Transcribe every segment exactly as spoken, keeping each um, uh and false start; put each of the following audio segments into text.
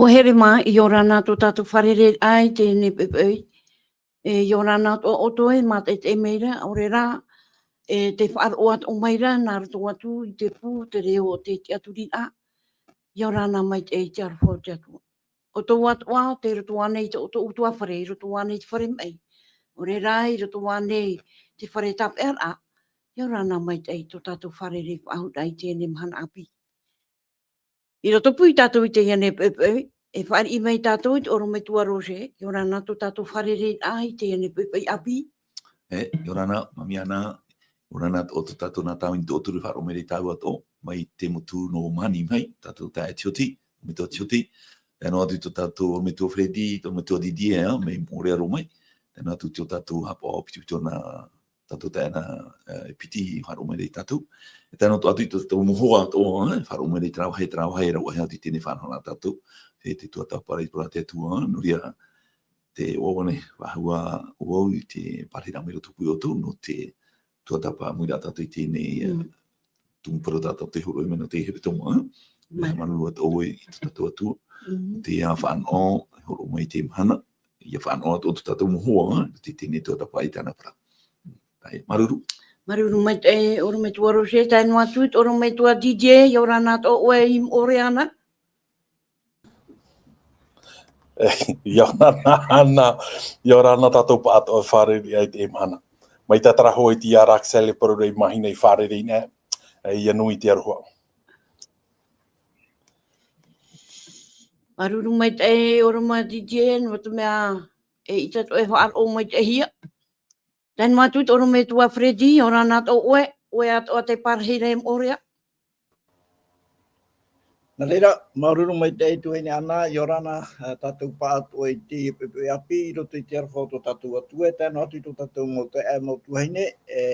ʻO here mā, ʻia ora na tō tātou fārereiraʻa i teie nei poʻipoʻi. E, ʻia ora na atoʻa ʻoutou e mātaʻitaʻi mai ra, ʻaore rā, e, tē faʻaroʻo atoʻa mai ra, nā roto atu i te pū, te reo, te tiʻaturiraʻa. ʻIa ora na maitaʻi i te aroha o te Atua. ʻO tō atoʻa, tei roto ānei i tō, tō ʻoutou fare, i roto ānei i te fare maʻi. ʻAore rā, i roto ānei i te fare tāpeʻaraʻa. ʻIa ora na maitaʻi tō tātou fārerei faʻahou i teie nei mahana ʻāpī. I roto pū ia tātou i teie nei poʻipoʻi, e fāriʻi mai tātou i te ʻorometua Roger, ʻia ora na tō tātou fārereiraʻa i teie nei poʻipoʻi ʻāpī. E, ʻia ora na, Mamiana, ʻia ora na tō, tō tātou nā tāvini tōʻoto e faʻaroʻo mai ra tāua atoʻa, mai te motu nō Mahani mai, tātou taeaʻe Tioti, ʻorometua Tioti, tae noa atu i tō tātou ʻorometua Freddy, tō ʻorometua Didier, ā, mai Moʻorea roa mai, tae noa atu i tō tātou haʻapaʻo pitopito nā tātou taeaʻe, e, piti i faʻaroʻo mai ra ia tātou. E tae noa atu i tō tātou mau hoa atoʻa, e, faʻaroʻo mai ra i terā vāhi, terā vāhi, e rave atu i teie nei faʻanahoraʻa a tātou. E te tuatāpaparaʻa i te parau a te Atua, nō reira te ʻoaʻoa nei, faʻahou ā vau i te parahiraʻa mai i roto pū ia ʻoutou, nō te tuatāpaparaʻa ʻāmui ra tātou i teie nei, e, Mm. tumu parau tā tātou e hōroʻa mai nō te hepetoma, e. Mai. Māuruuru atoʻa vau i tō tātou Atua. Mhm. Te faʻanaho, e hōroʻa mai i teie mahana, ʻia faʻanaho atoʻa tō tātou mau hoa, e, i teie nei tuatāpaparaʻa i tāna parau. ʻAe, māuruuru. Māuruuru maitaʻi, e, ʻorometua Roger, tae noa atu, ʻorometua Didier, ʻia ora na atoʻa ʻoe i Moʻorea na. ʻIa ora na, ʻia ora na tātou pāʻatoʻa e fārereiraʻa i teie mahana. Mai te taʻata hoʻi ia Raksel e parau ra i mahina i fārerei nei, e, ʻia nui te aroha. Māuruuru maitaʻi, e, ʻorometua Didier, nō te mea, e, ʻeita atoʻa e faʻaroʻo maitaʻihia. Tae noa atu ʻorometua Freddy, ʻia ora na atoʻa ʻoe, ʻoe atoʻa te parahiraʻa i Moʻorea. Nā reira, māuruuru maitaʻi e tuahine Ana, ʻia ora na, e, tātou pāʻatoʻa i teie poʻipoʻi ʻāpī, i roto i te aroha o tō tātou Atua, e tae noa atu i tō tātou mau taeaʻe, mau tuahine, e,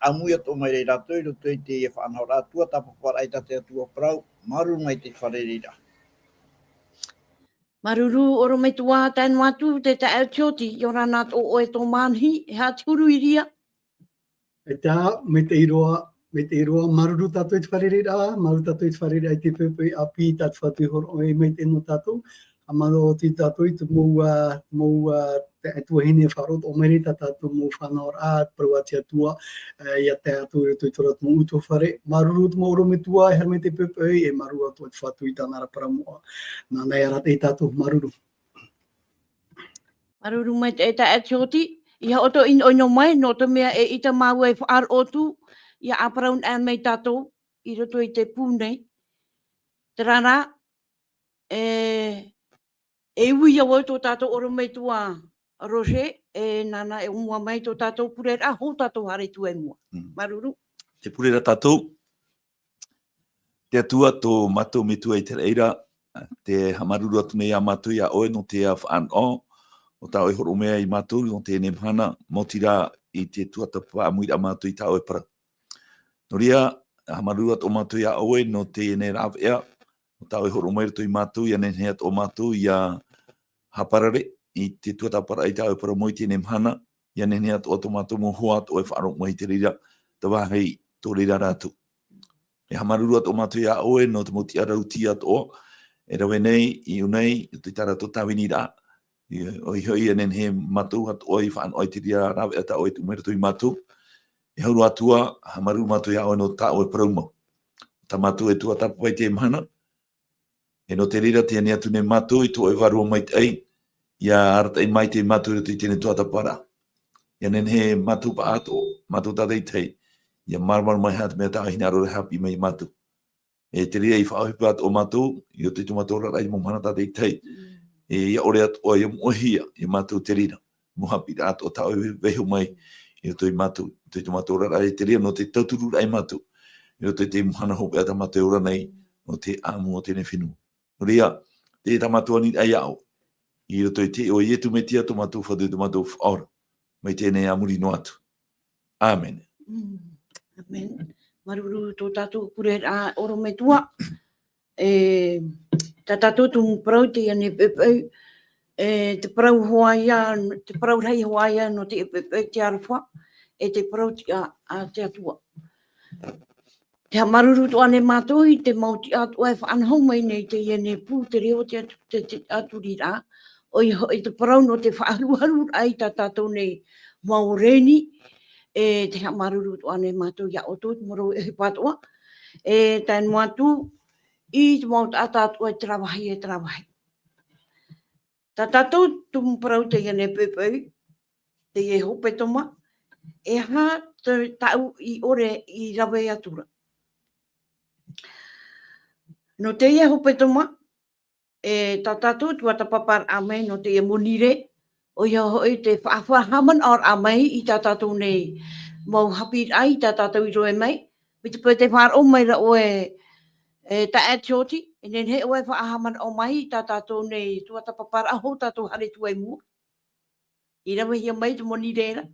ʻāmui atoʻa mai ra ia rātou, i roto i teie faʻanahoraʻa Atua, tāpaparaʻa i tā te Atua parau, māuruuru maitaʻi i te fārereiraʻa. Māuruuru ʻorometua, tae noa atu te taeaʻe Tioti, ʻia ora na atoʻa ʻoe tō Mahani, e aha te huru i reira? E tā, maitaʻi roa, maitaʻi roa, māuruuru tātou i te fārereiraʻa, māuruuru tātou i te fārereiraʻa i te poʻipoʻi ʻāpī, tā te Fatu i hōroʻa mai, maitaʻi nō tātou, haʻamāuruuru tātou i te mau, ā, mau, ā, te, e tuahine e faʻaroʻo mai ra i tā tātou mau faʻanahoraʻa, parau a te Atua, e, ʻia tae atu i roto i tō rātou mau ʻutuāfare. Māuruuru te mau ʻorometua, e haere mai te poʻipoʻi, e māuruuru atoʻa te Fatu i tāna ra parau moʻa. Nāna e arataʻi ia tātou, māuruuru. Māuruuru maitaʻi e taeaʻe Tioti, ʻeiaha ʻoutou e ʻinoʻino mai, nō te mea e ʻeita māua e faʻaroʻo atu, ʻia ʻāparauraʻa mai tātou, i roto i te pū nei. Terā rā, e, e ui ia vau tō tātou ʻorometua Roger, e nāna e ʻōmua mai tō tātou pureraʻa, hou tātou haere atu i mua. Mm. Māuruuru. Te pureraʻa tātou, te Atua tō mātou Metua i te raʻi ra, tē haʻamāuruuru atu nei ā mātou iā ʻoe nō te faʻanaho, ʻo tā ʻoe e hōroʻa mai ia mātou nō teie nei mahana, maoti rā i te tuatāpaparaʻa ʻāmuiraʻa a mātou i tā ʻoe parau. Nō reira, haʻamāuruuru atoʻa mātou iā ʻoe nō teie nei rāveʻa, ʻo tā ʻoe e hōroʻa mai i roto ia mātou, ʻia nehenehe atoʻa mātou ʻia haʻaparare i te tuatāpaparaʻa i tā ʻoe parau mai i teie nei mahana, ʻia nehenehe atoʻa tō mātou mau hoa atoʻa e faʻaroʻo mai i te reira, te vāhi tō reira rātou. E haʻamāuruuru atoʻa mātou iā ʻoe nō te mau tiʻaraʻa atoʻa e rave nei, i ʻō nei, i tā rātou tāviniraʻa, i, ʻoia hoʻi ʻia nehenehe mātou atoʻa i faʻanaho i te reira rāveʻa tā ʻoe e tuʻu mai i roto ia mātou. E hau roa atu ā, haʻamāuruuru mātou iā ʻoe nō tā ʻoe parau mau. Tā mātou e tuatāpapa i teie mahana, e nō te reira tē ani atu nei mātou i tō ʻoe Vārua Maitaʻi, ʻia arataʻi mai ia mātou i roto i teie nei tuatāpaparaʻa. ʻIa nehenehe mātou pāʻatoʻa, mātou tātaʻitahi, ʻia māramarama mai i te mea tā ʻoe e hinaʻaro ra e haʻapiʻi mai ia mātou. E te reira e faʻaʻohipa atoʻa mātou, i roto i tō mātou oraraʻa i te mau mahana tātaʻitahi. Mm. E ʻia ʻore atoʻa, ʻia moʻehia ia mātou te reira. Mau haʻapiʻiraʻa atoʻa tā ʻoe e vaiiho mai i roto ia mātou, i roto i tō mātou oraraʻa, e te reira nō te tautururaʻa ia mātou i roto i te mahana hopeʻa tā mātou e ora nei, nō te ʻāmui o teie nei fenua. Nō reira, teie tā mātou aniraʻa iā ʻoe, i roto i te iʻoa o Ietu Metia tō mātou Fatu, tō mātou Faʻaora, mai teie nei ā muri noa atu. ʻĀmene. Mm. ʻĀmene. Māuruuru tō tātou pureraʻa ʻorometua. E, tā tātou tumu parau i teie nei poʻipoʻi, e, te parau hoʻi ïa, te parau rahi hoʻi ïa nō te poʻipoʻi te aroha, e te parau tiʻa a te Atua. Te haʻamāuruuru atoʻa nei mātou i te mau tiʻa atoʻa e faʻanaho mai nei i teie nei pū, te reo, te atu, te, te tiʻaturiraʻa. ʻOia hoʻi te parau nō te faʻaharuharuraʻa i tā tātou nei mau reni, e te haʻamāuruuru atoʻa nei mātou iā ʻoutou, te mau reo e ʻohipa atoʻa, e tae noa atu i te mau taʻata atoʻa i terā vāhi, e terā vāhi. Tā tātou tumu parau teie nei poʻipoʻi, teie hepetoma, e aha te, tāʻu i ʻore i rave atu ra. Nō teie hepetoma, e tā tātou tuatāpaparaʻa mai nō teie monirē, ʻoia hoʻi te faʻahaʻamanaʻoraʻa mai i tā tātou nei mau haʻapiʻiraʻa i tā tātou i roe mai, mai te peu tē faʻaroʻo mai ra ʻoe, e, taeaʻe Tioti, e nehenehe ʻoe e faʻahaʻamanaʻo mai i tā tātou nei tuatāpaparaʻa hou tātou haere atu i mua. I ravehia mai te monirē ra.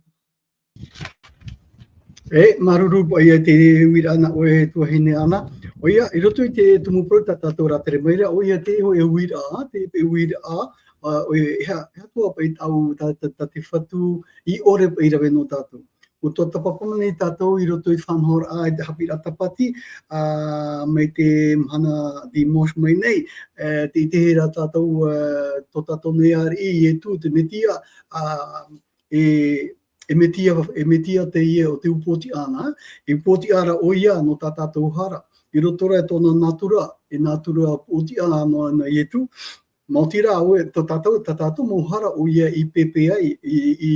E, māuruuru paʻi i te uiraʻa nā ʻoe tuahine Ana. ʻOia, i roto i te tumu parau tā tātou rātere mai ra, ʻoia te, ʻoe uiraʻa, te, te uiraʻa, ā, ʻoia, e aha, e aha atoʻa paʻi tāʻu, tā, tā, tā te Fatu i ʻore paʻi i rave nō tātou. ʻUa tuatāpapa nei tātou i roto i te faʻanahoraʻa i te haʻapiʻiraʻa Tāpati, ā, mai te mahana dimanche mai nei, e, tē ʻite ra tātou, e, tō tātou nei ariʻi Ietu, te Metia, ā, e, e Metia, e Metia teie o te upoʻotiʻa na, e upoʻotiʻa ra ʻoia nō tā tātou hara. I roto rā i tōna nātura, e nātura upoʻotiʻa nō, nō Ietu, maoti rā ʻoe, tā tātou, tā tātou mau hara ʻoia i pēpē ai, i, i,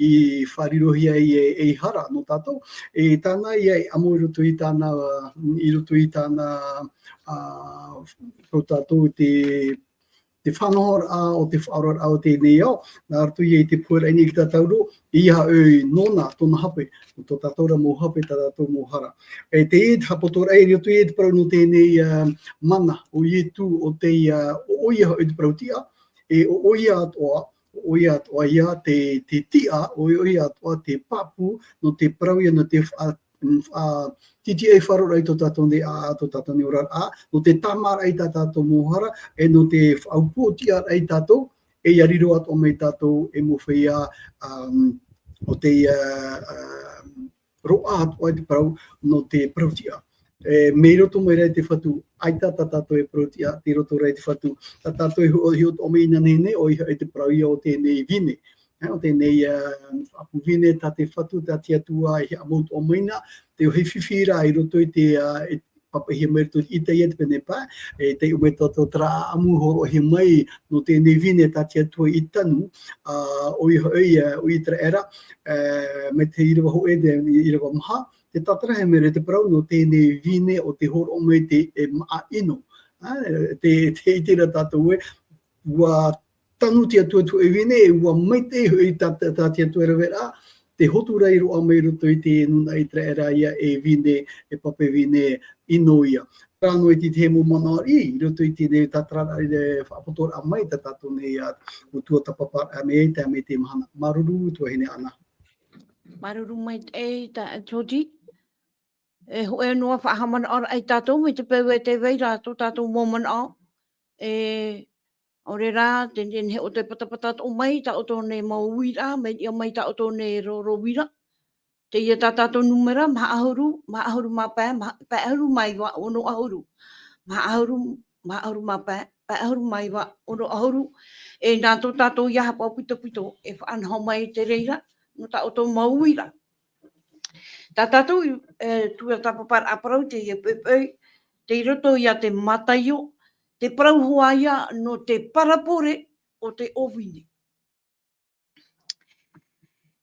i faʻarirohia ai e, ei hara nō tātou. E tāna ia e ʻamo i roto i tāna, i roto i tāna, ā, tō tātou te, te faʻanahoraʻa o te faʻaoraraʻa o teie nei ao, nā roto ia i te puheraʻa i niʻa i te tātauro, ʻeiaha ʻoe nōna, tōna hape, tō tātou rā mau hape, tā tātou mau hara. E teie te haʻapotoraʻa i roto ia i te parau nō teie nei, ā, mana o Ietu, ʻo te, ā, ʻo, ʻoia hoʻi te parau tiʻa, e ʻo, ʻoia atoʻa, ʻo, ʻoia atoʻa ia te, te tiʻa, ʻo, ʻoia atoʻa te pāpū, nō te parau ia, nō te faʻa-, faʻa-, titiʻai faʻaroʻo i tō tātou nei, ā, tō tātou nei oraraʻa, nō te tāmāraʻa i tā tātou mau hara, e nō te faʻaupoʻotiʻaraʻa ia tātou, e ia riro atoʻa mai tātou, e mau feiā, um, ʻo te, ā, um, roaʻa atoʻa i te parau, nō te parau tiʻa. E, mea i roto mai ra i te Fatu, ʻaita tā tātou e parau tiʻa, tei roto rā i te Fatu, tā tātou e hiʻo, hiʻo atoʻa mai inānahi nei, ʻoia hoʻi te parau ia o teie nei vine. Ā, ʻo teie nei, ā, faʻaʻamu vine tā te Fatu, tā te Atua e hiʻo atoʻa mai na, te vāhi fifi ra i roto i te, ā, e, pāpaʻihia mai i roto i te Itaia te pene pae, e, tei ʻō mai tātou terā ʻaʻamu hōroʻahia mai, nō teie nei vine tā te Atua i tanu, ā, ʻoia hoʻi, ā, ʻo Iteraera, ā, mai te ʻīrava hōʻē, te ʻīrava maha, tē tātarahia mai ra te parau nō teie nei vine ʻo tē hōroʻa mai te, e, māʻa ʻino. Ā, tē, tē ʻite ra tātou ē, ʻua tanu te Atua i te hōʻē vine, ʻua maitaʻi hoʻi tā, tā, tā te Atua e rave ra, tē hotu ra i roaʻa mai i roto i te nūnaʻa Iteraera ia e vine, e pape vine ʻino ia. Terā noa i te tahi mau manaʻo ariʻi, i roto i teie tātararaʻa i te faʻapotoraʻa mai tā tātou nei, ā, mau tuatāpaparaʻa mai, tae mai teie mahana. Māuruuru, tuahine Ana. Māuruuru maitaʻi, taeaʻe Tioti. E hōʻē noa faʻahaʻamanaʻoraʻa ia tātou, mai te peu ē tē vai ra tō tātou mau manaʻo. E, ʻaore rā, te, te nehenehe ʻoutou e patapata atoʻa mai, tā ʻoutou nei mau uiraʻa, mai, ia mai tā ʻoutou nei roro uira. Teie tā tātou nūmera, maha ʻahuru, maha ʻahuru mā pae, maha, pae ʻahuru mā iva, ono ʻahuru. Maha ʻahuru, maha ʻahuru mā pae, pae ʻahuru mā iva, ono ʻahuru. E nā tō tātou ia haʻapaʻo pitopito, e faʻanaho mai i te reira, nō tā ʻoutou mau uira. Tā tātou, e, tuatāpaparaʻa parau teie poʻipoʻi, tei roto ia te Mataio, te parau hoʻi ia nō te parabole o te ʻōvine.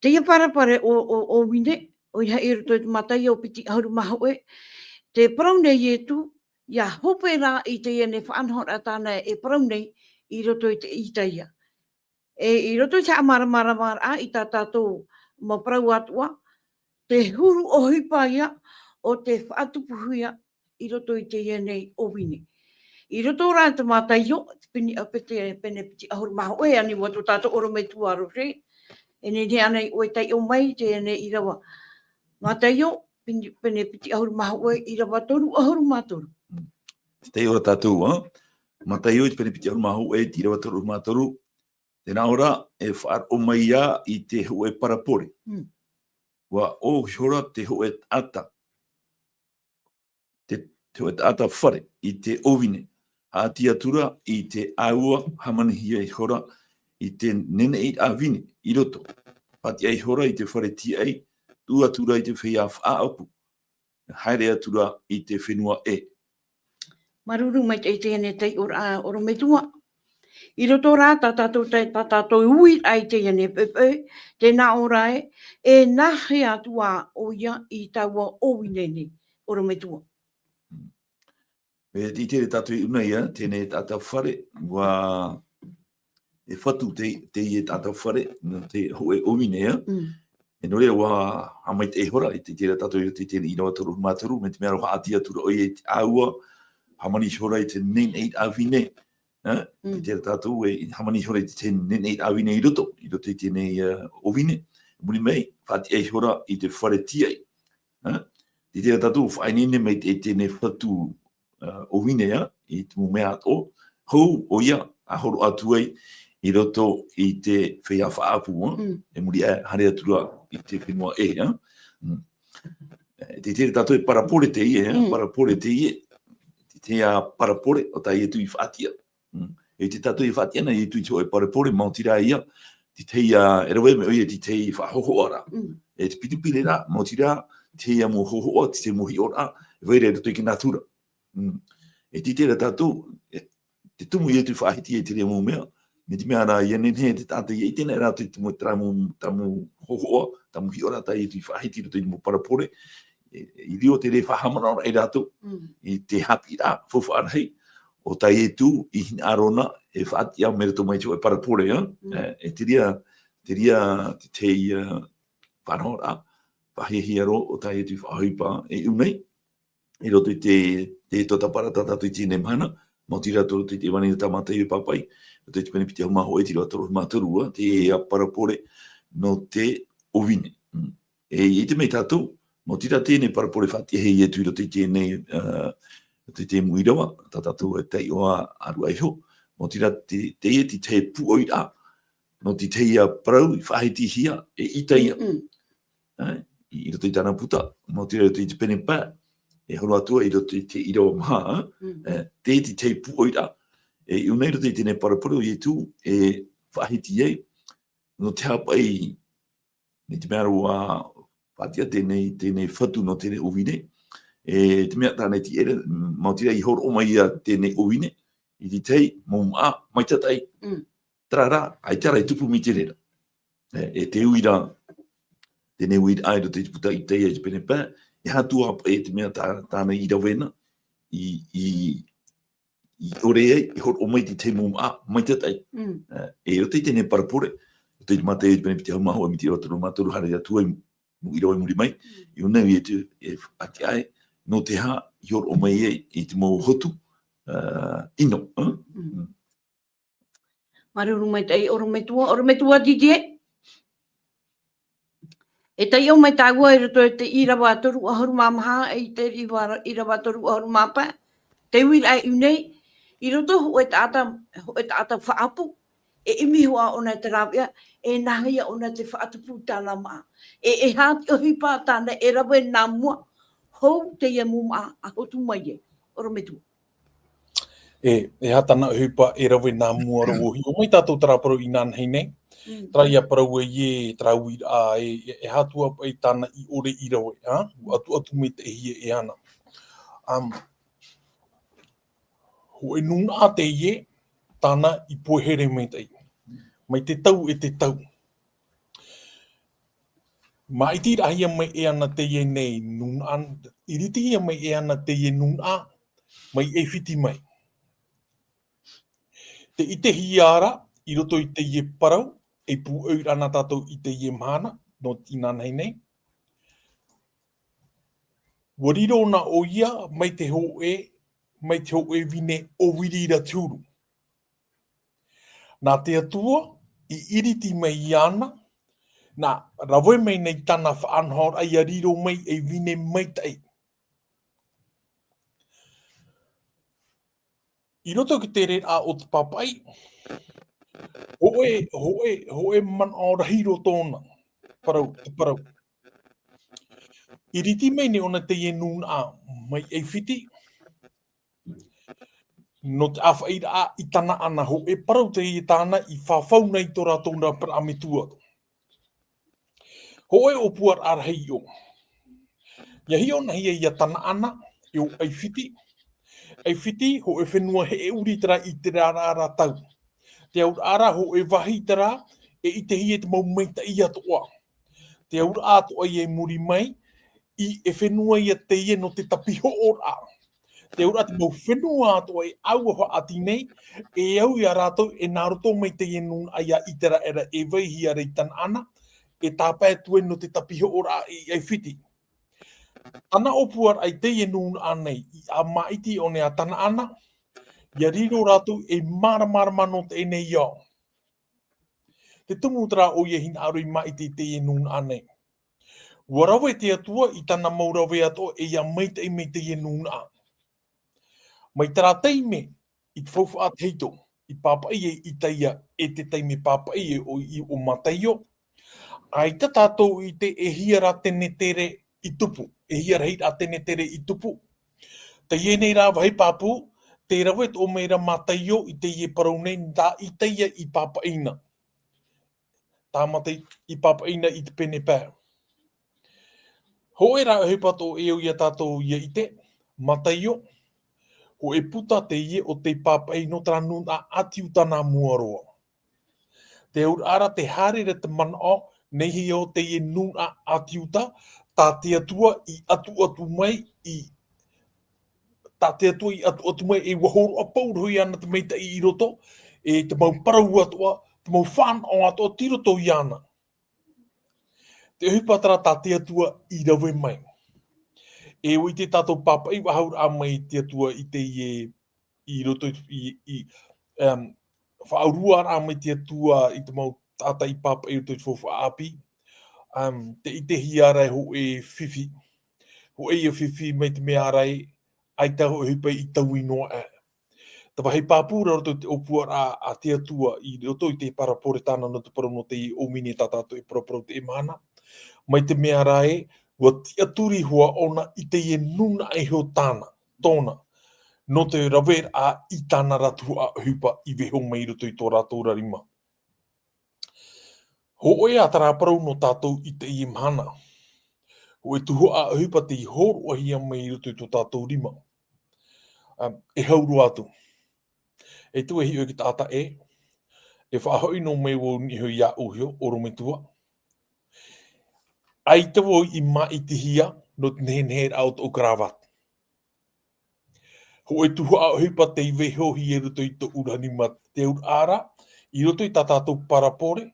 Teie parabole o, o, ʻōvine, ʻoia hoʻi i roto i te Mataio piti ʻahuru mā hōʻē, tē parau nei Ietu, ʻia hope ra i teie nei faʻanahoraʻa tāna e parau nei i roto i te Itaia. E, i roto i te haʻamāramaramaraʻa i tā tātou mau parau atoʻa, te huru ʻohipa ia o te faʻatupuhia i roto i teie nei ʻōvine. I roto rā i te Mataio, te pene, a, pete, pene piti ʻahuru mā hōʻē, ani ʻua tō tātou ʻorometua Rose, e nehenehe ānei ʻoe e taiʻo mai i teie nei ʻīrava. Mataio, pene, pene piti ʻahuru mā hōʻē, ʻīrava toru ʻahuru mā toru. Tē taiʻo ra tātou, ā? Mataio, te pene piti ʻahuru mā hōʻē, te ʻīrava toru ʻahuru mā toru. Tē nā ʻō ra, e faʻaroʻo mai ia i te hōʻē parabole. Mm. ʻUa ʻō ihora te hōʻē taʻata. te hōʻē taʻata fare i te ʻōvine. Haʻati atu ra i te ʻāua, hāmanihia ihora i te neneʻiraʻa vine i roto. Faʻatiʻa ihora i te fare tīaʻi, tuʻu atu ra i te feiā faʻaʻapu. Haere atu ra i te fenua ʻē. Māuruuru maitaʻi i teie nei taiʻoraʻa ʻorometua. I roto rā tā tātou, tā, tā tātou uiraʻa i teie nei poʻipoʻi, tē nā ʻō ra ē, e nā hea atu ā ʻoia i taua ʻōvine nei, ʻorometua? E, tē ʻite ra tātou i ʻō nei, ā, teie taʻata fare, ʻua, e fatu te, teie taʻata fare, nō te hōʻē ʻōvine, ā. Mm. E nō reira, ʻua haʻamaitaʻi ihora, e tē ʻite ra tātou i roto i teie ʻīrava toru mā toru, mai te mea rā haʻati atu ra ʻoia i te ʻāua, hāmani ihora i te neneʻiraʻa vine, ā? Mm. Tē ʻite ra tātou e hāmani ihora i te neneʻiraʻa vine i roto, i roto i teie nei, ā, ʻōvine. Muri mai, faʻatiʻa ihora i te fare tīaʻi, ā? Tē ʻite ra tātou faʻaineine mai te, teie nei fatu, ā, ʻōvine, ā, i te mau mea atoʻa, hou ʻoia, ʻa hōroʻa atu ai i roto i te feiā faʻaʻapu, ā, Mm. e muri aʻe, haere atu ra i te fenua ʻē, ā. Mm. E, tē ʻite ra tātou e parabole teie, ā, Mm. parabole teie, te, te, ā, parabole o tā Ietu i faʻatiʻa. Mm. E tē tātou i faʻatiʻa na Ietu i te hōʻē parabole, maoti rā ïa, te tahi, ā, e rave mai ʻoia i te tahi faʻahōhoʻaraʻa. Mm. E te piti pīhaʻi ra, maoti rā, te tahi mau hōhoʻa, te tahi mau hiʻoraʻa, e vai ra i roto i te natura. Mm. E tē ʻite ra tātou, e, tē tumu Ietu i faʻahiti i te reira mau mea, mai te mea rā, ʻia nehenehe te taʻata ʻia ʻite nei rātou i te mau, terā mau, terā mau hōhoʻa, terā mau hiʻoraʻa tā Ietu i faʻahiti i roto i te mau parabole, e, i riro te reira faʻahaʻamanaʻoraʻa ia rātou, Mm. i te haʻapiʻiraʻa faufaʻa rahi o tā Ietu i hinaʻaro na e faʻatiʻa mai roto mai i te hōʻē parabole, ā? Mm. E, e te reira, te reira te, te, ā, faʻanahoraʻa, faʻahiahia roa o tā Ietu i faʻaʻohipa i ʻō nei, i roto i te, te tōtaparaʻa tā tātou i teie nei mahana, maoti rā tō roto i te ʻevānelio tā Mataio i pāpaʻi, roto i te pene piti ʻahuru mā hōʻē, te ʻīrava toru mā toru, ā, te, ā, parabole nō te ʻōvine. Mm. E, i te mea tātou, maoti rā teie nei parabole faʻatiʻa e Ietu i roto i teie nei, ā, roto i te mau ʻīrava, tā tātou e taiʻo ā, ʻāruʻa iho, maoti rā te, teie te tahi pūʻoiraʻa, nō te tahi, ā, parau i faʻahitihia e Isaia. Mm, mm. Ā, i, i roto i tāna puta, maoti rā i roto i te pene pae, e horo atu ai i roto i te ʻīrava maha, ā? Mm. Ā, te, te tahi pūʻoiraʻa, e, i ʻō nei i roto i teie nei parabole ʻo Ietu, e faʻahiti ai, nō te hāpaʻi, mai te mea ra ʻua faʻatiʻa teie nei, teie nei fatu nō teie nei ʻōvine, e, te mea tāna i tīaʻi ra, maoti rā i hōroʻa mai ïa teie nei ʻōvine, i te tahi mau māʻa maitataʻi. Mm. Terā rā, ʻaita rā i tupu mai te reira. E, e te uiraʻa, teie nei uiraʻa i roto i te puta Isaia i te pene pae, e aha atu ā paʻi te mea tā, tāna i rave na, i, i, i ʻore ai, i hōroʻa mai i te tahi mau māʻa maitataʻi. Mm. E, e roto i teie nei parabole, roto i te Mataio i te pene piti ʻahuru mā hōʻē mai te ʻīrava toru mā toru haere atu ai, mau ʻīrava i muri mai, Mm. i ʻō nei ʻo Ietu e faʻatiʻa ai, nō te aha i hōroʻa mai ai i te mau hotu, ā, ʻino, ā? Mm. Mm. Māuruuru maitaʻi ʻorometua, ʻorometua Didier. E taiʻo mai tāua i roto i te ʻīrava toru ʻahuru mā maha, i te ʻīrava, ʻīrava toru ʻahuru mā pae. Te uiraʻa i ʻō nei, i roto hōʻē taʻata, hōʻē taʻata faʻaʻapu, e ʻimi hoʻi ʻōna i te rāveʻa, e nā hea ʻōna te faʻatupu i tāna māʻa. E, e aha te ʻohipa tāna e rave nā mua, hou teie mau māʻa a hotu mai ai, ʻorometua. E, e aha tāna ʻohipa e rave nā mua ra? ʻUa hiʻo mai tātou terā parau inanahi nei. Mm. Terā ïa parau e, e terā uiraʻa, e, e, e aha atu ā paʻi tāna i ʻore i rave, ā? ʻUa atuatu maitaʻihia e āna. Um, hōʻē nūnaʻa teie, tāna i pohe here maitaʻi. Mai te tau e te tau. Māʻitiraʻahia mai e āna teie nei nūnaʻa, ʻiritihia mai e āna teie nūnaʻa, mai ʻAifiti mai. Tē ʻitehia ra, i roto i teie parau, e pūʻoiraʻa nā tātou i teie mahana, nō inanahi nei. ʻUa riro na ʻoia mai te hōʻē, mai te hōʻē vine ʻōviri ra te huru. Nā te Atua, i ʻiriti mai iāna, nā rave mai nei tāna faʻanahoraʻa ʻia riro mai ei vine maitaʻi. I roto ki te reira o te pāpaʻi, hōʻē, hōʻē, hōʻē manaʻo rahi roa tōna, parau, te parau. ʻIriti mai nei ʻōna teie nūnaʻa mai ʻAifiti, nō te ʻāfaʻiraʻa i Tanaana, hōʻē parau teie tāna i fafau nei tō rātou ra parau metua. Hōʻē ʻōpuaraʻa rahi iʻo. ʻIa hiʻonahia ia Tanaana, e ʻo Aifiti. Aifiti, hōʻē fenua heʻeuri terā i terā ra tau. Te auraʻa ra, hōʻē vāhi terā, e ʻitehia te mau maitaʻi atoʻa. Te auraʻa atoʻa ia i muri mai, i e fenua ia teie nō te tapihoʻoraʻa. Te auraʻa te mau fenua atoʻa e ʻaua faʻaʻati nei, e au ia rātou e nā roto mai teie nūnaʻa ia Iteraera e vaihia ra i Tanaana, e tāpae atu ai nō te tapihoʻoraʻa i Aifiti. Tana ʻōpuaraʻa i teie nūnaʻa nei, i ʻa māʻiti ʻō nei a Tanaana, ʻia riro rātou ei māramarama nō teie nei ao. Te tumu terā ʻoia hinaʻaro i māʻiti i teie nūnaʻa nei. ʻUa rave te Atua i tana mau rave atoʻa e ʻia maitaʻi mai teie nūnaʻa. Mai terā taime, i te faufaʻa tahito, i pāpaʻi ai Itaia e te taime pāpaʻi ai ʻo, i ʻo Mataio, ʻaita tātou i ʻite e hia rā tenetere i tupu, e hia rahi rā tenetere i tupu. Teie nei rā vāhi pāpū, tē rave atoʻa mai ra Mataio i teie parau nei, tā Itaia i pāpaʻi na. Tā Mataio i pāpaʻi na i te pene pae. Hōʻē rā ʻohipa atoʻa e au ia tātou ʻia ʻite, Mataio, hōʻē puta teie o tei pāpaʻi nō terā nūnaʻa ʻĀti Iuta nā mua roa. Te auraʻa ra, te haere ra te manaʻo, nehenehe ʻo teie nūnaʻa ʻĀti Iuta, tā te Atua i ʻatuʻatu mai, i, tā te Atua i ʻatuʻatu mai, e ʻua hōroʻa paurohia ana te maitaʻi i roto, e te mau parau atoʻa, te mau fānaʻo atoʻa, tei roto iāna. Te ʻohipa terā tā te Atua i rave mai. E ʻua ʻite tātou pāpaʻi faʻahou ra mai te Atua i teie, i roto i, i, i, um, faʻaurua ra mai te Atua i te mau taʻata i pāpaʻi i roto i te faufaʻa ʻāpī. Um, tē ʻitehia ra e hōʻē fifi. Hōʻē ia fifi mai te mea ra e, ʻaita hōʻē ʻohipa i taui noa aʻe. Te vāhi pāpū ra roto i te ʻōpuaraʻa a te Atua i roto i te parabole tāna nō te parau nō teie ʻōmine tā tātou e paraparau teie mahana. Mai te mea ra e, ʻua tiʻaturi hoʻi ʻōna i teie nūnaʻa iho tāna, tōna. Nō te raveraʻa i tāna ra tuhaʻa ʻohipa i vaiiho mai i roto i tō rātou ra rima. Hōʻē ā terā parau nō tātou i teie mahana. Hōʻē tuhaʻa ʻohipa tei hōroʻahia mai i roto i tō tātou rima. Um, e hau roa atu. E tū e hiʻo i te taʻata ē, e faʻahoʻi noa mai vau i niʻa iho iāʻu iho, ʻorometua. ʻAita vau i māʻitihia nō te neheneheraʻa o tōʻu cravate. Hōʻē tuhaʻa ʻohipa tei vaiihohia i roto i tōʻu ra rima, te auraʻa ra, i roto i tā tātou parabole,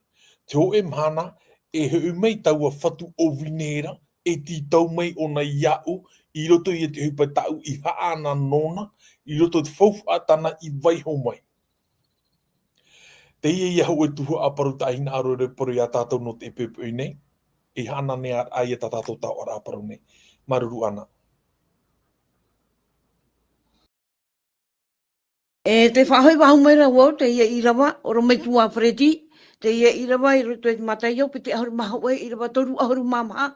te hōʻē mahana, e hoʻi mai taua fatu ʻōvine ra, e tītau mai ʻōna iāʻu, i roto i te ʻohipa tāʻu i haʻana nōna, i roto i te faufaʻa tāna i vaiiho mai. Teie ia hōʻē tuhaʻa parau tā hinaʻaro ra e parau ia tātou nō te poʻipoʻi nei, e haʻana nei ā ia tā tātou taoʻa ra parau nei. Māuruuru Ana. E te faʻahoʻi faʻahou mai ra vau, teie ʻīrava, ʻorometua Freddy, teie ʻīrava i roto i te Mataio, piti ʻahuru mā hōʻē, ʻīrava toru ʻahuru mā maha,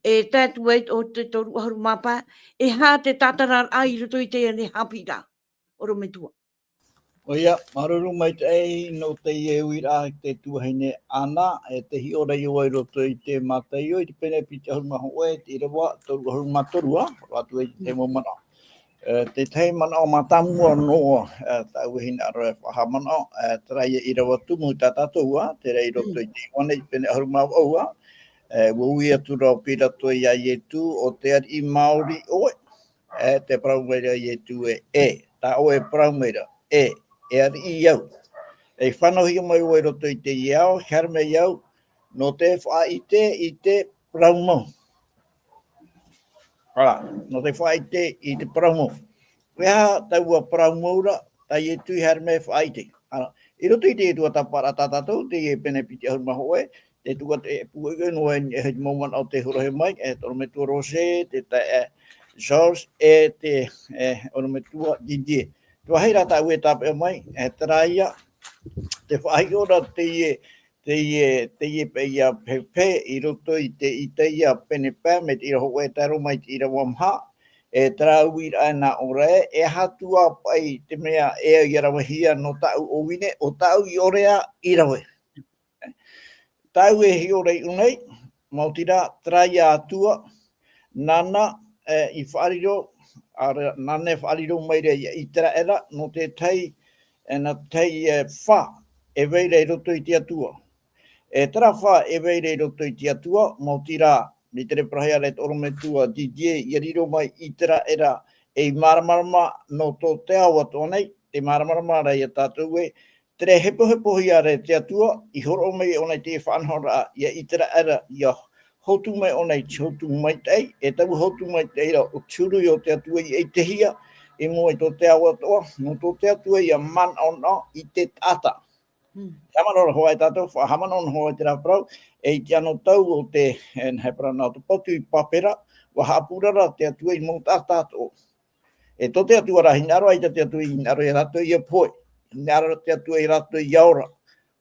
e tae atu ai ʻo te toru ʻahuru mā pae, e aha te tātararaʻa i roto i teie nei haʻapiʻiraʻa, ʻorometua. ʻOia, māuruuru maitaʻi nō teie uiraʻa i te tuahine Ana, e te hiʻo ra ʻoe i roto i te Mataio, i te pene piti ʻahuru mā hōʻē, te ʻīrava toru ʻahuru mā toru, ā, ʻoia atu ai te mau manaʻo. E, te tahi manaʻo mātāmua noa, e, tāʻu e hinaʻaro e faʻahaʻamanaʻo, e, terā ia ʻīrava tumu tā tātou, ā, terā i roto i te Ioane, i te pene ʻahuru mā vaʻu, ā, e, ʻua ui atu ra ʻo Pirato iā Ietu, ʻo te ariʻi maori ʻoe? E, tē parau mai ra Ietu ē, e, tā ʻoe e parau mai ra, e, e ariʻi au. E fānauhia mai vau i roto i teie ao, haere mai au, nō te faʻaʻite i te parau mau. Ā, nō te faʻaʻite i te parau mau. E aha taua parau mau ra, tā Ietu i haere mai e faʻaʻite. Ā, i roto i te tuatāpaparaʻa tā tātou, teie pene piti ʻahuru mā hōʻē, te tuatāpaparaʻa e puʻe noa e, e mau manaʻo tē horohia mai, e ʻorometua Roger, te taeaʻe George, e te, e ʻorometua Didier. Te vāhi ra tāʻu e tāpeʻa mai, e terā ia, te faʻahiʻo ra teie, teie, teie pae ia pehe, i roto i te Itaia pene pae, mai te ʻīrava hōʻē tae roa mai te ʻīrava maha, e terā uiraʻa nā ʻō ra ē, e aha atu ā paʻi te mea e au ia ravehia nō tāʻu ʻōvine, ʻo tāʻu i ʻore ā i rave. Tāʻu e hiʻo ra i ʻō nei, maoti rā, terā ia Atua, nāna, e, i faʻariro, ʻaore, nāna e faʻariro mai ra ia Iteraera, nō te tahi, e, nā te tahi, e, fā, e vai ra i roto i te Atua. E terā fā e vai ra i roto i te Atua, maoti rā, i te reperahia ra e te ʻorometua Didier, ia riro mai Iteraera, ei māramarama nō tō te ao atoʻa nei, te māramarama ra ia tātou ē, terā e hepohepohia ra e te Atua, i hōroʻa mai ʻōna i te faʻanahoraʻa, ia Iteraera, ia hotu mai ʻōna i te hotu maitaʻi, e taua hotu maitaʻi ra, ʻo te huru o te Atua i ʻitehia, i mua i tō te ao atoʻa, nō tō te Atua ia manaʻo i te taʻata. Hmm. Haʻamanaʻo hoʻi tātou, faʻahaʻamanaʻo hoʻi terā parau, e i te anotau o te, e, nā he parau nā te patu i Pāpera, ʻua haʻapurara te Atua i mau taʻata atoʻa. E tō te Atua rā, hinaʻaro ʻaita te Atua i hinaʻaro ia rātou ia pohe. Hinaʻaro te Atua ia rātou ia ora.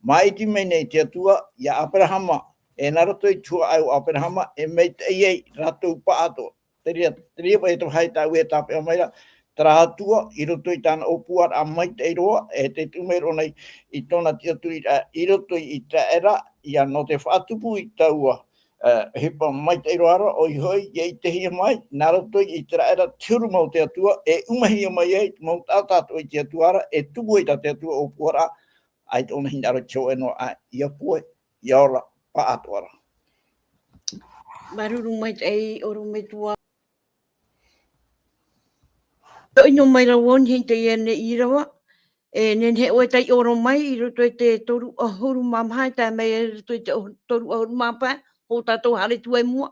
Māʻiti mai nei te Atua ia Aperahama, e nā roto i te huaʻai o Aperahama, e maitaʻi ai rātou pāʻatoʻa. Terā, terā paʻi te vāhi tāʻu e tāpeʻa mai ra, terā Atua, i roto i tāna ʻōpuaraʻa maitaʻi roa, e tē tuʻu mai roa nei i tōna tiʻaturiraʻa, i roto i Iteraera, ia nō te faʻatupu i taua, e, ʻohipa maitaʻi roa ra, ʻoia hoʻi, ia ʻitehia mai, nā roto i Iteraera, te huru mau te Atua, e ʻumahia mai ai, mau taʻata atoʻa i te Atua ra, e tupu ai tā te Atua ʻōpuaraʻa, ʻaita ʻōna hinaʻaro i te hōʻē noa ā, ia pohe, ia ora, pāʻatoʻa ra. Māuruuru maitaʻi, ʻorometua. Toʻi noa mai ra vau i teie nei ʻīrava, e nehenehe ʻoe e taiʻo roa mai i roto i te toru ʻahuru mā maha, e tae mai i roto i te toru ʻahuru mā pae, hou tātou haere atu i mua.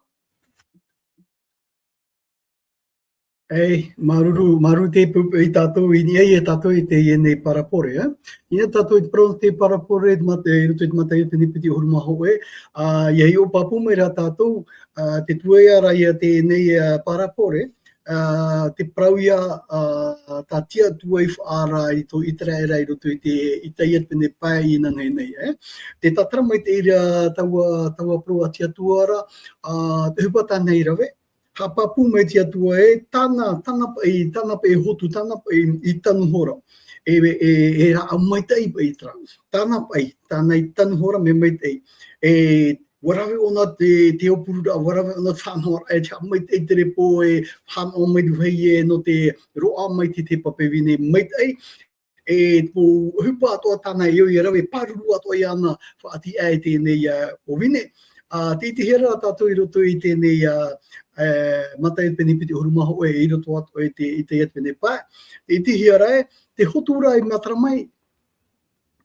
Ei, māuruuru, māuruuru te poʻipoʻi tātou i niʻa ia tātou i teie nei parapore, ē? Niʻa tātou i te parau te parapore, te mata-, i roto i te Mataio pene piti ʻahuru mā hōʻē, ā, ʻia hiʻo pāpū mai ra tātou, ā, te tuaʻi ra ia teie nei, ā, parapore, ā, te parau ia, ā, tā te Atua i faʻaara i tō Iteraera i roto i te, Itaia te pene pae i nā niʻa nei, ē? Tē tātara mai te reira taua, taua parau a te Atua ra, ā, te ʻohipa tāna i rave, haʻapāpū mai te Atua ē, tāna, tāna paʻi, tāna paʻi hotu, tāna paʻi i tanu hora. E, e, e rāʻau maitaʻi paʻi terā. Tāna paʻi, tāna i tanu hora mea maitaʻi. E, ʻua rave ʻōna te, te aupururaʻa, ʻua rave ʻōna te faʻanahoraʻa, e te haʻamaitaʻi te repo, e faʻanaho mai te vāhi ē, nō te roaʻa mai te, te pape vine maitaʻi. E te ʻohipa atoʻa tāna e au ia rave, pāruru atoʻa iāna, faʻatiʻa i teie nei, ā, ʻōvine. Ā, tē ʻitehia ra tātou i roto i teie nei, ā, e, Mataio pene piti ʻahuru mā hōʻē, i roto atoʻa i te, i te Itaia te pene pae. Tē ʻitehia ra ē, te hotu ra i matara mai,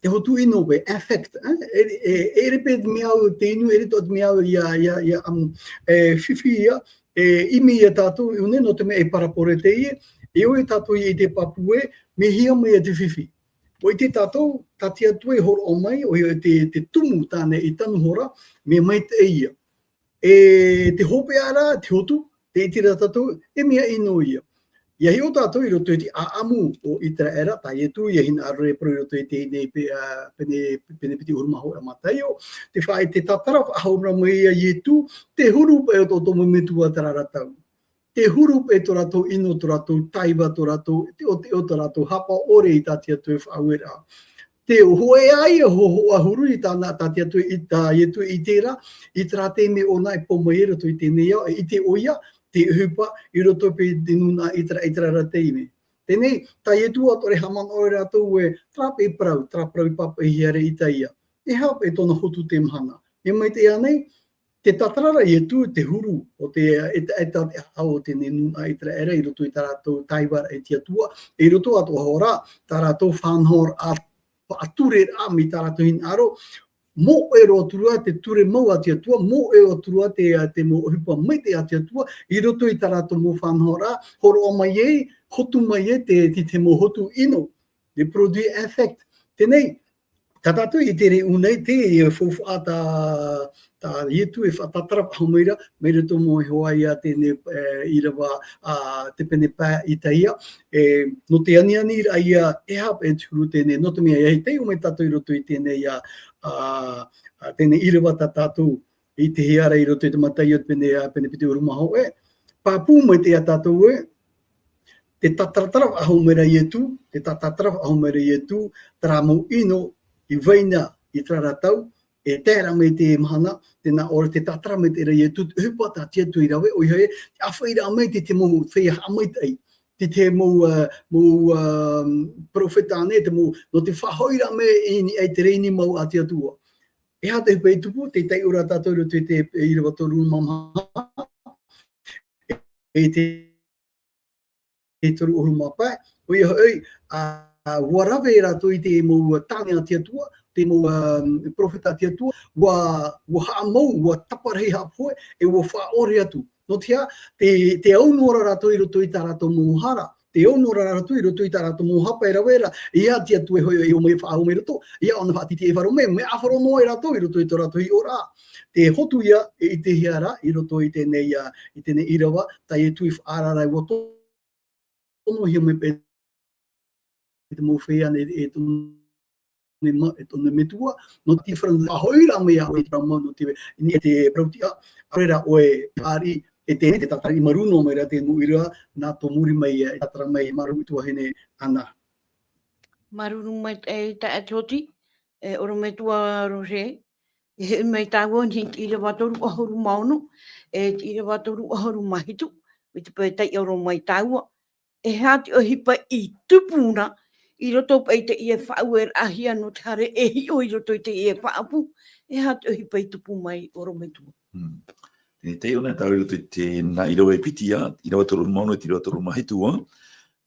te hotu ʻino paʻi, infect, ē? E, e, e ʻere paʻi te mea au te inu, e ʻere atoʻa te mea au ia, ia, ia, um, e, fifi ia, e ʻimi ia tātou i ʻō nei nō te mea e parapore teie, e ʻore tātou i ʻite pāpū ē, mea hia mai ia te fifi. ʻUa ʻite tātou, tā te Atua i hōroʻa mai, ʻoia te, te tumu tāna i tanu hora, mea maitaʻi ia. E te hopeʻa ra, te hotu, tē ʻite ra tātou, e mea ʻino ia. ʻIa hiʻo tātou i roto i te ʻāʻamu o Iteraera, tā Ietu, ʻia hinaʻaro e parau i roto i teie nei pe-, ā, pene, pene piti ʻahuru mā hōʻē a Mataio, te faʻa-, te tātara faʻahou ra mai ia Ietu, te huru paʻi o tō, tō mau metua terā ra tau. Te huru paʻi tō rātou ʻino, tō rātou taiva, tō rātou teʻoteʻo, tō rātou haʻapaʻo ʻore i tā te Atua e faʻaueraʻa. Te hōʻē ā ia hōhoʻa huru i tāna, tā te Atua i tā Ietu i ʻite ra, i terā taime ʻōna e pō mai i roto i teie nei ao, e ʻite ʻoia, te ʻohipa i roto paʻi i te nūnaʻa Itera-, Iteraera teie nei. Teie nei, tā Ietu atoʻa e haʻamanaʻo ia rātou ē, terā paʻi parau, terā parau i pāpaʻihia ra e Itaia. E aha paʻi tōna hotu teie mahana. E maitaʻi ānei, te tātara ra Ietu, te huru o te, e, e, e, te ʻāʻau o teie nei nūnaʻa Iteraera i roto i tā rātou taiva i te Atua, i roto atoʻa hoʻi rā, tā rātou faʻanahoraʻa, faʻatureraʻa mai tā rātou hinaʻaro, mōʻe roa atu ra te ture mau a te Atua, mōʻe roa atu ra te, te mau ʻohipa maitaʻi a te Atua, i roto i tā rātou mau faʻanahoraʻa, hōroʻa mai ai, hotu mai ai te, te, te mau hotu ʻino, les produits infects. Teie nei, tā tātou i ʻite ra i ʻō nei, te faufaʻa tā, tā Ietu e faʻatātara faʻahou mai ra, mai roto mau iho ā ia teie nei, e, ʻīrava, ā, te pene pae Itaia, e, nō te anianiraʻa ia, e aha paʻi te huru teie nei, nō te mea ʻia taiʻo mai tātou i roto i teie nei, ā, ā, ā, teie nei ʻīrava tā tātou i ʻitehia ra i roto i te Mataio te pene, ā, pene piti ʻahuru mā hōʻē, pāpū maitaʻi ia tātou ē, te tātaratara faʻahou mai ra Ietu, te tātaratara faʻahou mai ra Ietu, terā mau ʻino i vai na i terā ra tau, e tae ra mai te mahana, tē nā ʻō ra te tātara mai te ra Ietu, te ʻohipa tā te Atua i rave, ʻoia hoʻi, te ʻāfaʻiraʻa mai te, te mau feiā haʻamaitaʻi, te, te mau, ā, mau, ā, perofeta ānei, te mau, nō te faʻahoʻiraʻa mai i niʻa i te reini mau a te Atua. E aha te ʻohipa i tupu, tē taiʻo ra tātou i roto i te, ʻīrava toru mā maha, e te, e toru ʻahuru mā pae, ʻoia hoʻi, ā, ʻua rave rātou i te mau tāne a te Atua, te mau, ā, perofeta a te Atua, ʻua, ʻua haʻamau, ʻua taparahi haʻapohe, e ʻua faʻaʻore atu. Nō te aha, tē, tē au noa ra rātou i roto i tā rātou mau hara, tē au noa ra rātou i roto i tā rātou mau hapa e rave ra, ʻeiaha te Atua e hoʻi, e ʻō mai, faʻaʻō mai i roto, ʻeiaha ʻōna faʻatītīʻaifaro mai, mea ʻāfaro noa ai rātou i roto i tō rātou hiʻoraʻa. Te hotu ïa, e ʻitehia ra, i roto i teie, ā, i teie ʻīrava, tā Ietu i faʻaara ra, ʻua tonohia mai paʻi te mau feiā ānei e tōna ma-, e tōna metua, nō te faʻahoʻiraʻa mai ʻoia i te parau mau, nō te, i niʻa i te parautiʻa, ʻaore ra ʻoe, ʻāriʻi, e teie, te tātara i māuruuru mai ra te mau ʻīrava, nā tō muri mai, e tātara mai, māuruuru i te tuahine Ana. Māuruuru maitaʻi, e taeaʻe Toti, e ʻorometua Rose, e hoʻi mai tāua i te ʻīrava toru ʻahuru mā ono, e te ʻīrava toru ʻahuru mā hitu, mai te peu e taiʻo roa mai tāua, e aha te ʻohipa i tupu na, i roto paʻi i teie faʻaueraʻahia nō te haere e hiʻo i roto i teie faʻaʻapu, e aha te ʻohipa i tupu mai ʻorometua. Hmm. Tē taiʻo na tāua i roto i te, nā ʻīrava e piti ïa, ʻīrava toru ʻahuru mā ono, te ʻīrava toru ʻahuru mā hitu ā,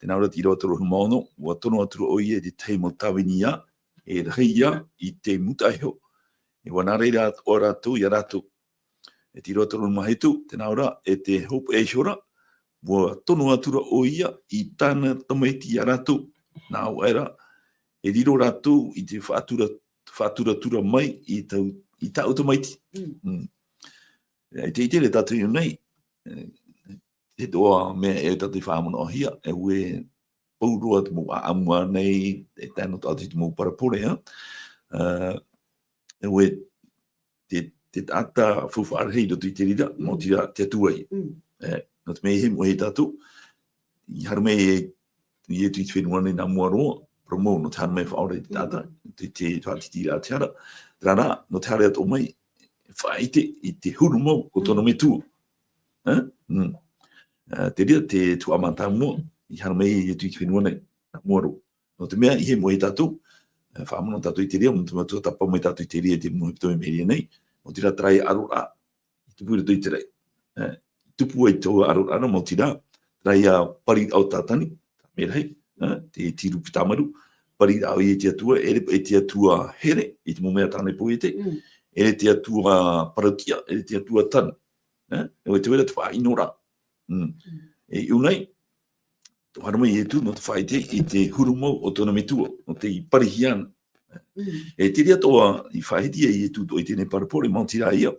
tē nā ʻō ra te ʻīrava toru ʻahuru mā ono, ʻua tono atu ra ʻoia i te tahi mau tāvini ïa, e rahi ïa i te mūtaʻa iho. E ʻua nā reira atoʻa rātou ia rātou. E te ʻīrava toru ʻahuru mā hitu, tē nā ʻō ra, e te hopeʻa iho ra, ʻua tono atu ra ʻoia i tāna tamaiti ia rātou. Nā ʻō aʻera, e riro rātou i te faʻatura-, faʻaturatura mai i tau-, i tāʻu tamaiti. Mm. Mm. E te, i te reira tātou i ʻō nei, e, te ʻohipa mea e tātou i faʻamanaʻohia, e ʻua pauroa te mau ʻāʻamu ānei, e tae noa atu i te mau parabole, ā. Ā, e ʻua te, te taʻata faufaʻa rahi i roto i te reira, Mm. maoti rā te Atua ïa. Mm. E, nō te mea i hiʻo mai tātou, i haere mai e, Ietu i te fenua nei nā mua roa, parau mau nō te haere mai faʻaora i te taʻata, Mm. te, te faʻatītīraʻa te hara. Terā rā, nō te haere atoʻa mai, faʻaʻite i te huru mau o tōna Mm. metua. Ā? Mm. Ā, te reira te tuhaʻa mātāmua, i haere mai Ietu i te fenua nei, nā mua roa. Nō te mea, i hiʻo mai tātou, e, faʻamanatu tātou i te reira, nō te mea ʻua tuatāpapa mai tātou i te reira, i te mau hepetoma i maʻiri aʻe nei, maoti rā terā ïa ʻaroraʻa, i tupu i roto i te raʻi. E, i tupu ai tō ʻaroraʻa ra, maoti rā, terā ïa pariraʻa o Tātani, mea rahi, e, te, te rūpiti tāmaru, pariraʻa ʻoia i te atua, ʻere, e te atua here, i te mau mea tāne pō i te, Mm. ʻere te atua parautiʻa, ʻere te atua tanu. E, e te reira te faʻaʻino ra. Mm. Mm. E i ʻō nei, ʻua haere mai Ietu, nō te faʻaʻite i te huru mau o tōna metua, nō te parihia na. Mm. E te reira atoʻa i faʻahiti ai Ietu atoʻa i teie parabole, maoti rā ïa.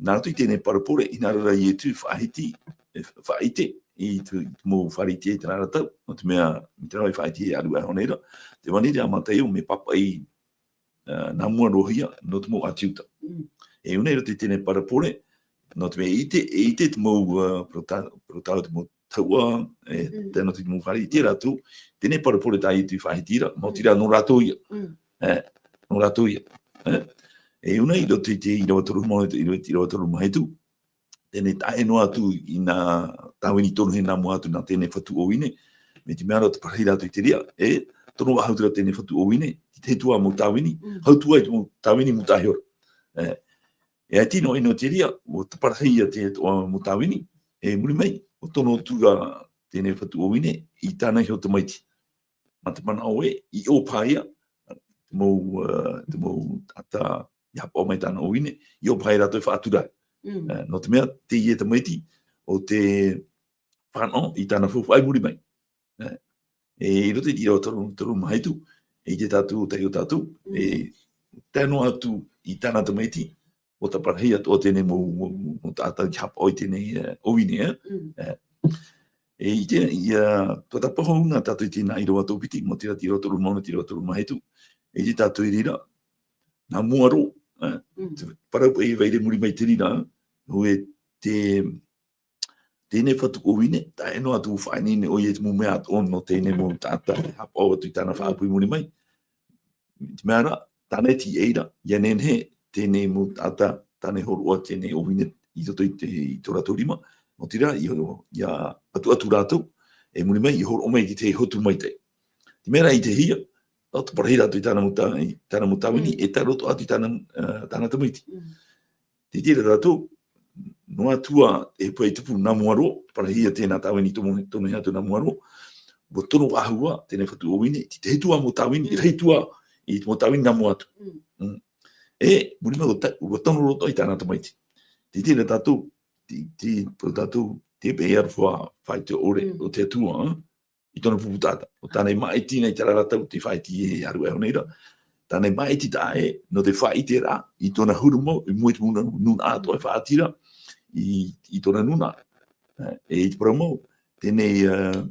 Nā roto i teie parabole, hinaʻaro ra Ietu i faʻahiti, e faʻaʻite i te, i te mau Pharisea i terā ra tau, nō te mea, mai te rā i faʻahiti e ʻaru iho nei ra, te vāhi ra a Mataio mea pāpaʻi, ā, nā mua roa ïa, nō te mau ʻĀti Iuta. Mm. E i ʻō nei i roto i teie parabole, nō te mea e ʻite, e ʻite te mau, ā, parau tā-, parau tāua te mau taua, e, Mm. tae noa atu i te mau Pharisea, i te reira atoʻa, teie parabole tā Ietu i faʻahiti ra, maoti rā nō rātou ïa. Mm. E, nō rātou ïa. E, e i ʻō nei i roto i te ʻīrava toru mā, i roto i te ʻīrava toru mā hitu. Teie taʻa ʻē noa atu i nā tāvini tonohia nā mua atu nā teie fatu ʻōuine. Mai te mea ra ʻua taparahi rātou i te reira, e, tono faʻahou atu ra teie fatu ʻōuine, i te tahi atu ā mau tāvini, Mm. hau atu ā i te mau tāvini mūtaʻa iho ra. E, e ʻaita noa ʻino i te reira, ʻua taparahi ïa te, atoʻa mau tāvini, e muri mai, ʻua tono atu ra teie fatu ʻōuine, i tāna iho tamaiti. Mā te manaʻo ē, i ʻō paha ïa, te mau, ā, te mau taʻata i haʻapaʻo mai i tāna ʻōuine, i ʻō paha ïa rātou e faʻatura. Mm. Ā, nō te mea, teie tamaiti, ʻo tē fānaʻo i tāna faufaʻa i muri mai. Ā, e i roto i te ʻīrava toru, toru mā hitu, e ʻite tātou, taiʻo tātou, Mm. e tae noa atu i tāna tamaiti, ʻua taparahi atoʻa teie mau, mau, mau taʻata i haʻapaʻo i teie, ā, ʻōuine, ā. Mm. Ā, e i te, ʻia, ʻua tapahou na tātou i teie ʻīrava toru piti, maoti rā te ʻīrava toru mā ono, te ʻīrava toru mā hitu. E ʻite tātou i reira, nā mua roa, ā, Mm. te parau paʻi e vai ra i muri mai i te reira, ʻoia te, teie nei fatu ʻōuine, taʻe noa atu faʻaineine ʻoia i te mau mea atoʻa nō teie nei mau taʻata e haʻapaʻo atu i tāna faʻaʻapu i muri mai. Te mea ra, tāna e tīaʻi ra, ʻia nehenehe teie nei mau taʻata, tāna e hōroʻa teie nei ʻōuine i roto i te, i tō rātou rima, nō te reira, ʻia, ʻia ʻatuʻatu rātou, e muri mai, ʻia hōroʻa mai i te hotu maitaʻi. Te mea ra i te hia, ʻo te parahi rātou i tāna mau tā-, i tāna mau tāvini, Mm. e tae roa atu i tāna, ā, tāna tamaiti. Mm. Tē ʻite ra tātou, noa atu ā e ʻohipa i tupu nā mua roa, parahia teie tāvini tomo-, tonohia atu nā mua roa, ʻua tono faʻahou ā teie nei fatu ʻōuine, tē tahi atu ā mau tāvini, Mm. rahi atu ā i te mau tāvini nā mua atu. Mm. Mm. E, muri mai ʻua ta-, ʻua tono roa atoʻa i tāna tamaiti. Tē ʻite ra tātou, tē, tē, parau tātou, te peʻe aroha faʻaitoito ʻore Mm. o te Atua, ā? I tōna pupu taʻata. ʻO tāna e māʻiti nei i terā ra tau tē faʻaʻite e haru e hau nei ra. Tāna e māʻiti taʻa ʻē, nō te faʻaʻite ra, i tōna huru mau, i mua i te mau nūnaʻa atoʻa e faʻaʻati ra, i, i tōna nūnaʻa. E, i te parau mau, teie nei, ā,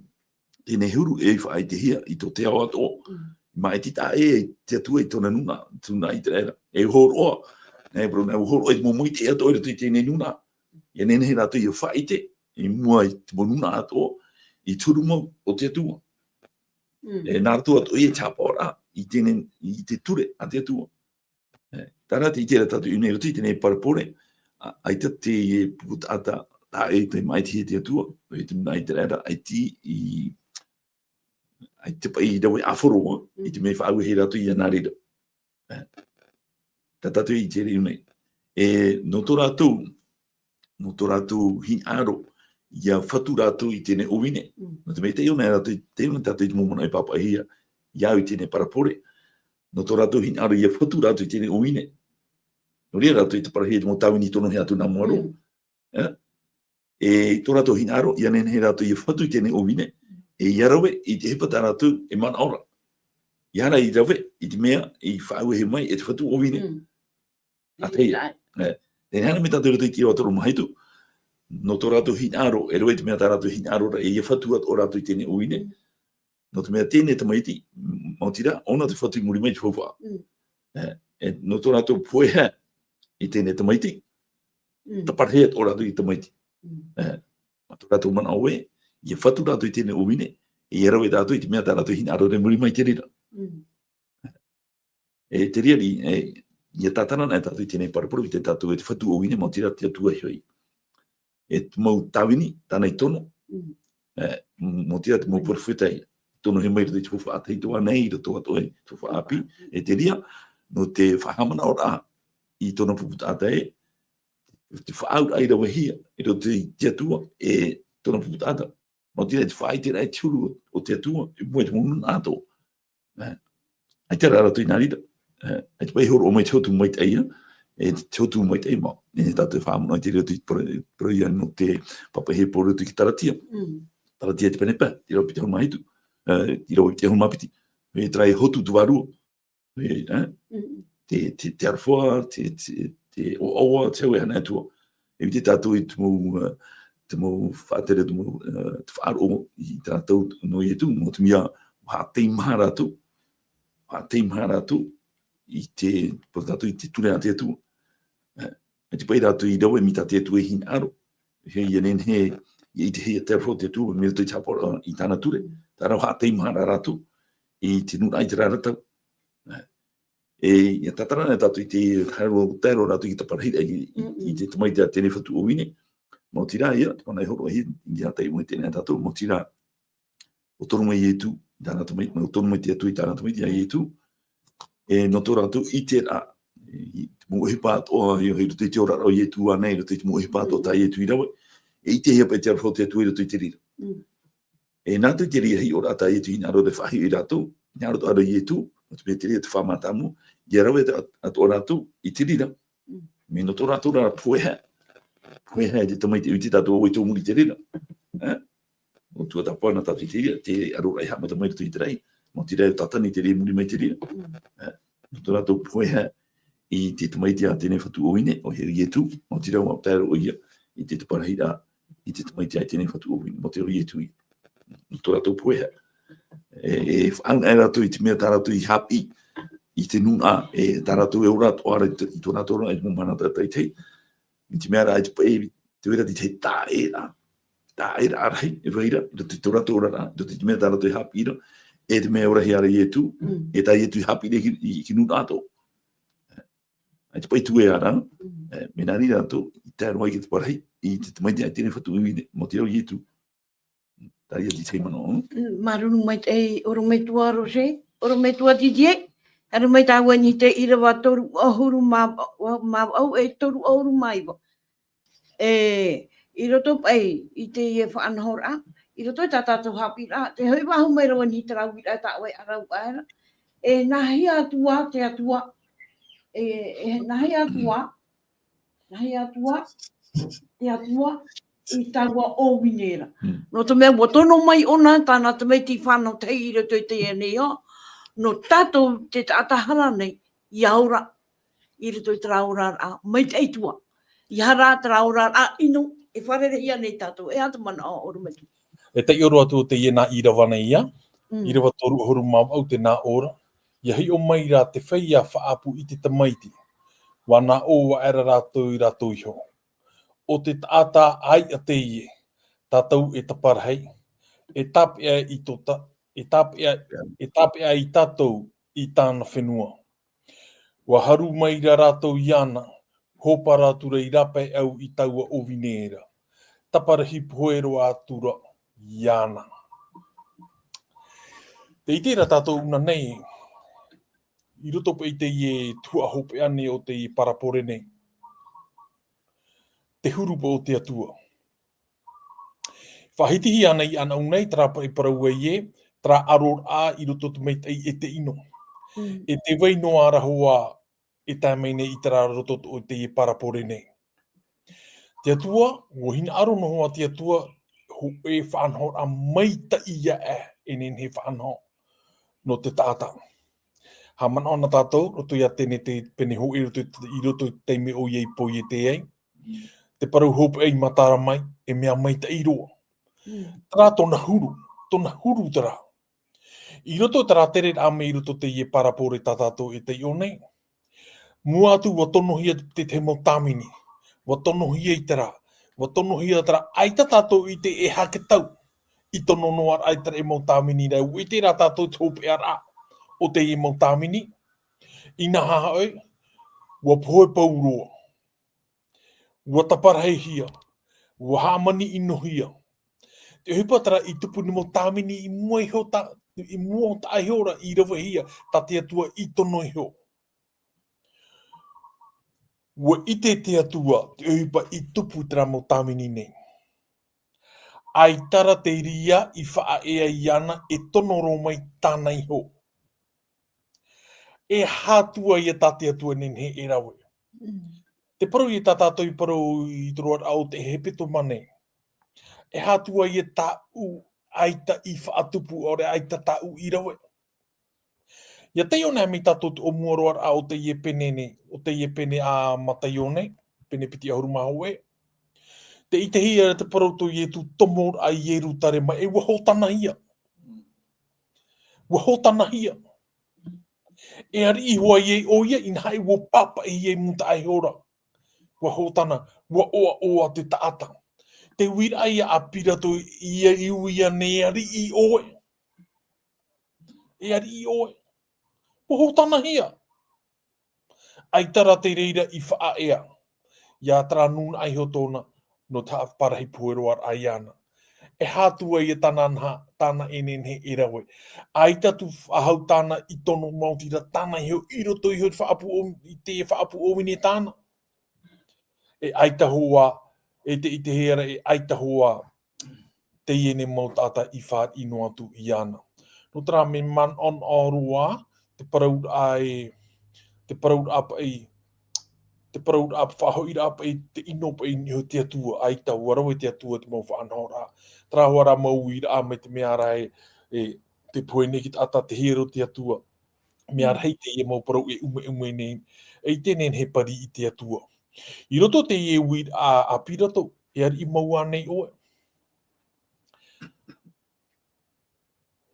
teie nei huru e faʻaʻitehia i tō te ao atoʻa. Mm. Māʻiti taʻa ʻē, i te Atua i tōna nūnaʻa, tōna ʻĪteraʻera. E hōroʻa, e parau nei, hōroʻa i te mau maitaʻi atoʻa i roto i teie nei nūnaʻa. ʻIa nehenehe rātou ʻia faʻaʻite, i mua i te mau nūnaʻa atoʻa, i te huru mau o te Atua. Mm. E, nā roto atoʻa ia i te haʻapaʻoraʻa, i teie nei, i te ture a te Atua. E, terā tē ʻite ra tātou i ʻō nei i roto i teie nei parabole, ā, ʻaita te pupu taʻata, taʻa ʻē tei māʻitihia e te Atua, ʻo te nūnaʻa ʻĪteraʻera, ʻaita i, ʻaita paʻi i rave ʻāfaro, Mm. i te mea i faʻaauhia rātou ia nā reira. E, tā tātou i ʻite ra i ʻō nei. E, nō tō rātou, nō tō rātou hinaʻaro, ʻia fatu rātou i teie nei ʻōuine. Mm. Nō te mea taiʻo nei rātou, taiʻo nei tātou i te mau manaʻo e pāpaʻihia, ʻia au i teie nei parabole. Nō tō rātou hinaʻaro, ʻia fatu rātou i teie nei ʻōuine. Nō reira rātou i te parahia i te mau tāvini tonohia atu nā mua roa. Mm. E? E, i tō rātou hinaʻaro, ʻia nehenehe rātou ʻia fatu i teie nei ʻōuine, e ʻia rave i te ʻohipa tā rātou e manaʻo ra. ʻEiaha rā i rave i te mea i faʻaauhia mai e te fatu ʻōuine. Mm. ʻA tahi. E, e nehenehe mai tātou i roto i te ʻīrava toru maha hitu, nō tō rātou hinaʻaro, e rave i te mea tā rātou hinaʻaro ra, e ʻia fatu atoʻa rātou i teie nei ʻōuine. Mm. Nō te mea teie nei tamaiti, m-, maoti rā, ʻōna te fatu i muri mai i te faufaʻa. Mm. E, e, nō tō rātou pohe i teie nei tamaiti, Mm. taparahi atoʻa rātou i te tamaiti. Mm. E, mā tō rātou manaʻo ē, ʻia fatu rātou i teie nei ʻōuine, e ʻia rave rātou i te mea tā rātou hinaʻaro ra i muri mai i te reira. Mm. E te reira, e, ʻia tātara anaʻe tātou i teie nei parabole, i te tātou e te fatu ʻōuine, maoti rā te Atua e hoʻi. E te mau tāvini, tāna i tono. Mm. E, m-, maoti rā te mau Mm. perofeta i tonohia mai i roto i te faufaʻa tahito ānei, i roto atoʻa i te faufaʻa ʻāpī. Faufaʻa ʻāpī. E te reira, nō te faʻahaʻamanaʻoraʻa i tōna pupu taʻata ē, te faʻaauraʻa i ravehia, i roto i te Atua, e tōna pupu taʻata. Maoti rā te faʻaʻiteraʻa i te huru o te Atua, i mua i te mau nūnaʻa atoʻa. E, ʻaita rā rātou i nā reira. E, ʻaita paʻi e hōroʻa mai te hotu maitaʻi ia, e te hotu maitaʻi mā. E tātou e faʻamanaʻo i te reira i te parau, parau ia nō te pāpaʻihia e Pauro i te Karatia. Mm. Karatia te pene pae, te ʻīrava piti ʻahuru mā hitu, e, te ʻīrava piti ʻahuru mā piti. E terā e hotu te vārua. E, e? Mm. Te, te, te aroha, te, te, te ʻoaʻoa, te hau e ana atu. E ʻite tātou i te mau, e, te mau faʻatere, te mau, e, te faʻaroʻo i tā rātou nō Ietu, nō te mea, ʻua haʻateimaha rātou, ʻua haʻateimaha rātou i te, parau tātou i te ture a te Atua. E, e te paʻi rātou i rave mai tā te Atua i hinaʻaro, e ʻia nehenehe, ʻia ʻitehia te aroha o te Atua, mai roto i te haʻapaʻoraʻa i tāna ture, terā rā ʻua haʻateimaha rā rātou i te nūnaʻa i terā ra tau. E, e, ʻia tātara anaʻe tātou i te haere roa, tae roa rātou i te parahiraʻa i, i, i Mm-mm. te tamaiti a teie nei fatu ʻōuine. Maoti rā ia, te manaʻo e hōroʻahia, ʻia taiʻo mai teie nei tātou, maoti rā, ʻua tono mai Ietu i tāna tamaiti, ʻua tono mai te Atua i tāna tamaiti, ia Ietu. E, nō tō rātou ʻiteraʻa, i te mau ʻohipa atoʻa, i, i roto i te oraraʻa o Ietu ānei, i roto i te mau ʻohipa atoʻa Mm. tā Ietu i rave, e ʻitehia paʻi te aroha o te Atua i roto i te reira. Mm. E nā roto i te reira hiʻoraʻa tā Ietu hinaʻaro ra e faʻahiʻo ia rātou, hinaʻaro atoʻa ra Ietu, nō te mea te reira te faʻamātāmua, ʻia rave atoʻa, atoʻa rātou i te reira. Mm. Mai nō tō rātou ra pohe, pohe i te tamaiti, ʻua ʻite tātou ʻo vai tō muri i te reira. E? ʻUa tuatāpapa na tātou i te reira, te aroraʻa i haʻamata mai roto i te raʻi, maoti rā e tātani te reira i muri mai i te reira. Mm. E? Nō tō rātou pohe i te tamaiti a teie nei fatu ʻōuine, ʻo Ietu, maoti rā ʻua tae roa ia i te, te parahiraʻa i te tamaiti a teie nei fatu ʻōuine, maoti rā ʻo Ietu ia. Nō tō rātou pohe. E, e faʻaau anaʻe rātou i te mea tā rātou i haʻapiʻi, i te nūnaʻa, e tā rātou e ora atoʻa ra i tō, i tō rātou ra, i te mau mahana taʻa teitei. I te mea rā, i te paʻi, te vai ra te tahi taʻa ʻē ra. taʻa e rahi, e vai ra, i roto i tō rātou oraraʻa, i roto i te mea tā rātou e haʻapiʻi ra, e te mea ora hia ra Ietu, Mm. e tā Ietu i haʻapiʻi ra i, i, i nūnaʻa atoʻa. ʻAi te pae tuea ra, Mm. e, mea nā reira atu, i tae roa i te parahi, i te tamaiti ʻaita e fatu i nei, mau te au Ietu. Tā ia te tahi manaʻo. Mm, māuruuru maitaʻi, ʻorometua Rose, ʻorometua Didier, haere mai tāua i te ʻīrava toru ʻahuru mā, mā, mā, au e toru ʻahuru mā iva. E, i roto paʻi i teie faʻanahoraʻa, i roto i tā tātou haʻapiʻiraʻa, te hoʻi vāhu mai roa i te rāveʻa tā ʻoe ʻarauraʻa. E nāhea atu ā te Atua, e, e nāhea atu ā, nāhea atu ā, te Atua, i taua ʻōvine ra. Mm. Nō te mea, ua tono mai ʻōna, tāna tamaiti fānau tahi i roto i teie nei ao, nō tātou te taʻata hara nei, ʻia ora, i roto i terā oraraʻa, maitaʻi atu ā. ʻEiaha rā terā oraraʻa ʻino, e fārereihia nei tātou, e aha te manaʻo ʻorometua. E taiʻo roa atu o teie nā ʻīrava nei ia, Mm. ʻīrava toru ʻahuru mā vaʻu tē nā ʻō ra, ʻia hiʻo mai rā te feiā faʻaʻapu i te tamaiti, ʻua nā ʻō aʻera rātou ia rātou iho. ʻO te taʻata ʻāiʻa teie, tātou e taparahi, e tāpeʻa i tō ta-, e tāpeʻa, e tāpeʻa ia tātou i tāna fenua. ʻUa haru mai ra rātou iāna, hōpara atu ra i rāpae au i taua ʻōvine ra. Taparahi pohe roa atu ra iāna. Tē ʻite ra tātou inānahi, i roto paʻi i teie tuhaʻa hopeʻa nei o teie parabole nei. Te huru paʻi o te Atua. Faʻahitihia ana i ʻanaʻu nei, terā paʻi parau ē, terā ʻaroraʻa i roto te maitaʻi e te ʻino. Mm. E tē vai noa ra hoʻi e tae mai nei i terā roto o teie parabole nei. Te Atua, ʻua hinaʻaro noa te Atua, hōʻē faʻanahoraʻa maitaʻi aʻe e nehenehe e faʻanaho nō te taʻata. Haʻamanaʻo na tātou, roto ia Tenete pene hōʻē, roto, i roto i te taime ʻoia i poiete ai. Te parau hopeʻa i matara mai, e mea maitaʻi roa. Mm. Terā tōna huru, tōna huru terā. I roto terā tereraʻa mai i roto teie parabole tā tātou e taiʻo nei. Mua atu, ʻua tonohia te, te mau tāvini. ʻUa tonohia i terā. ʻUa tonohia terā. ʻAita tātou i ʻite e aha te tau. I tono noa ra ʻaita e mau tāvini ra. ʻUa ʻite rā tātou te hopeʻaraʻa o teie mau tāvini. Inaha hoʻi, ʻua pohe pauroa. ʻUa taparahihia, ʻua hāmani ʻinohia. Te ʻohipa terā i tupu nei mau tāvini i mua iho tā, i mua tā iho ra i ravehia, tā te Atua i tono iho. ʻUa ʻite te Atua, te ʻohipa i tupu terā mau tāvini nei. ʻAita rā te reira i faʻaea iāna e tono roa mai tāna iho. E aha atu ā ia tā te Atua e nehenehe e rave. Mm. Te parau ia tā tātou i parau i te roaraʻa o te hepetoma nei. E aha atu ā ia tāʻu ʻaita i faʻatupu, ʻaore ʻaita tāʻu i rave. ʻIa taiʻo nei mai tātou te ʻōmuaraʻa o teie pene nei, o teie pene a Mataio nei, pene piti ʻahuru mā hōʻē. Tē ʻitehia ra te parau tō Ietu tomo ra i Ierutarema, e ʻua hōtanahia. ʻUa hōtanahia. E ariʻi hoʻi ʻoia, inaha ʻua pāpaʻihia i mūtaʻa iho ra. ʻUa hōtana, ʻua ʻoaʻoa te taʻata. Te uiraʻa ia a Pirato, ʻia ui ānei e ariʻi ʻoe. E ariʻi ʻoe. ʻUa hōtanahia. ʻAita rā te reira i faʻaea. Ia terā nūnaʻa iho tōna, nō te haʻaparahi pohe roa iāna. E aha atu ā ia tāna, tāna e nehenehe e rave. ʻAita atu faʻahou tāna i tono maoti ra tāna iho i roto iho i te faʻaʻapu ʻō-, i te faʻaʻapu ʻōvine tāna. E ʻaita hoʻi, e tē ʻitehia ra, e ʻaita hoʻi, teie nei mau taʻata i fāriʻi noa atu iāna. Nō terā mea manaʻo roa, te parauraʻa e, te parauraʻa paʻi, te parauraʻa faʻahoʻiraʻa paʻi, te ʻino paʻi i niʻa iho i te Atua, ʻaita ʻua rave te Atua te mau faʻanahoraʻa. Terā hoʻi rā mau uiraʻa mai te mea ra e, e, tē pohe nei te taʻata te hiero te Atua. Mea Mm. rahi teie mau parau e ʻumeʻume nei, e ʻite nei e nehenehe e pāriʻi te Atua. I roto teie uiraʻa a Pirato, e ariʻi mau ānei ʻoe.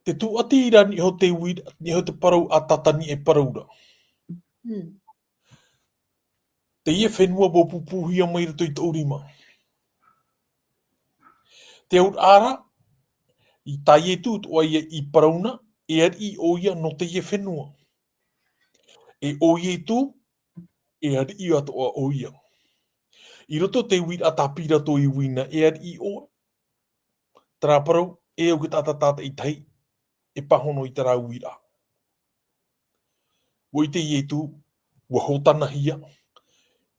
Te tūʻati ra i niʻa iho te uiraʻa, i niʻa iho te parau a Tatanielu e parau ra. Mm. Teie fenua ʻua pūpūhia mai i roto i tōʻu rima. Te auraʻa ra, i tā Ietu atoʻa ia i parau na, e ariʻi ʻoia nō teie fenua. E ʻo Ietu, e ariʻi atoʻa ʻoia. I roto i te uiraʻa tā Pirato i ui na, e ariʻi ʻoe. Terā parau, e au i te taʻata tātaʻitahi, e pāhono i terā uiraʻa. ʻUa ʻite Ietu, ʻua hōtanahia,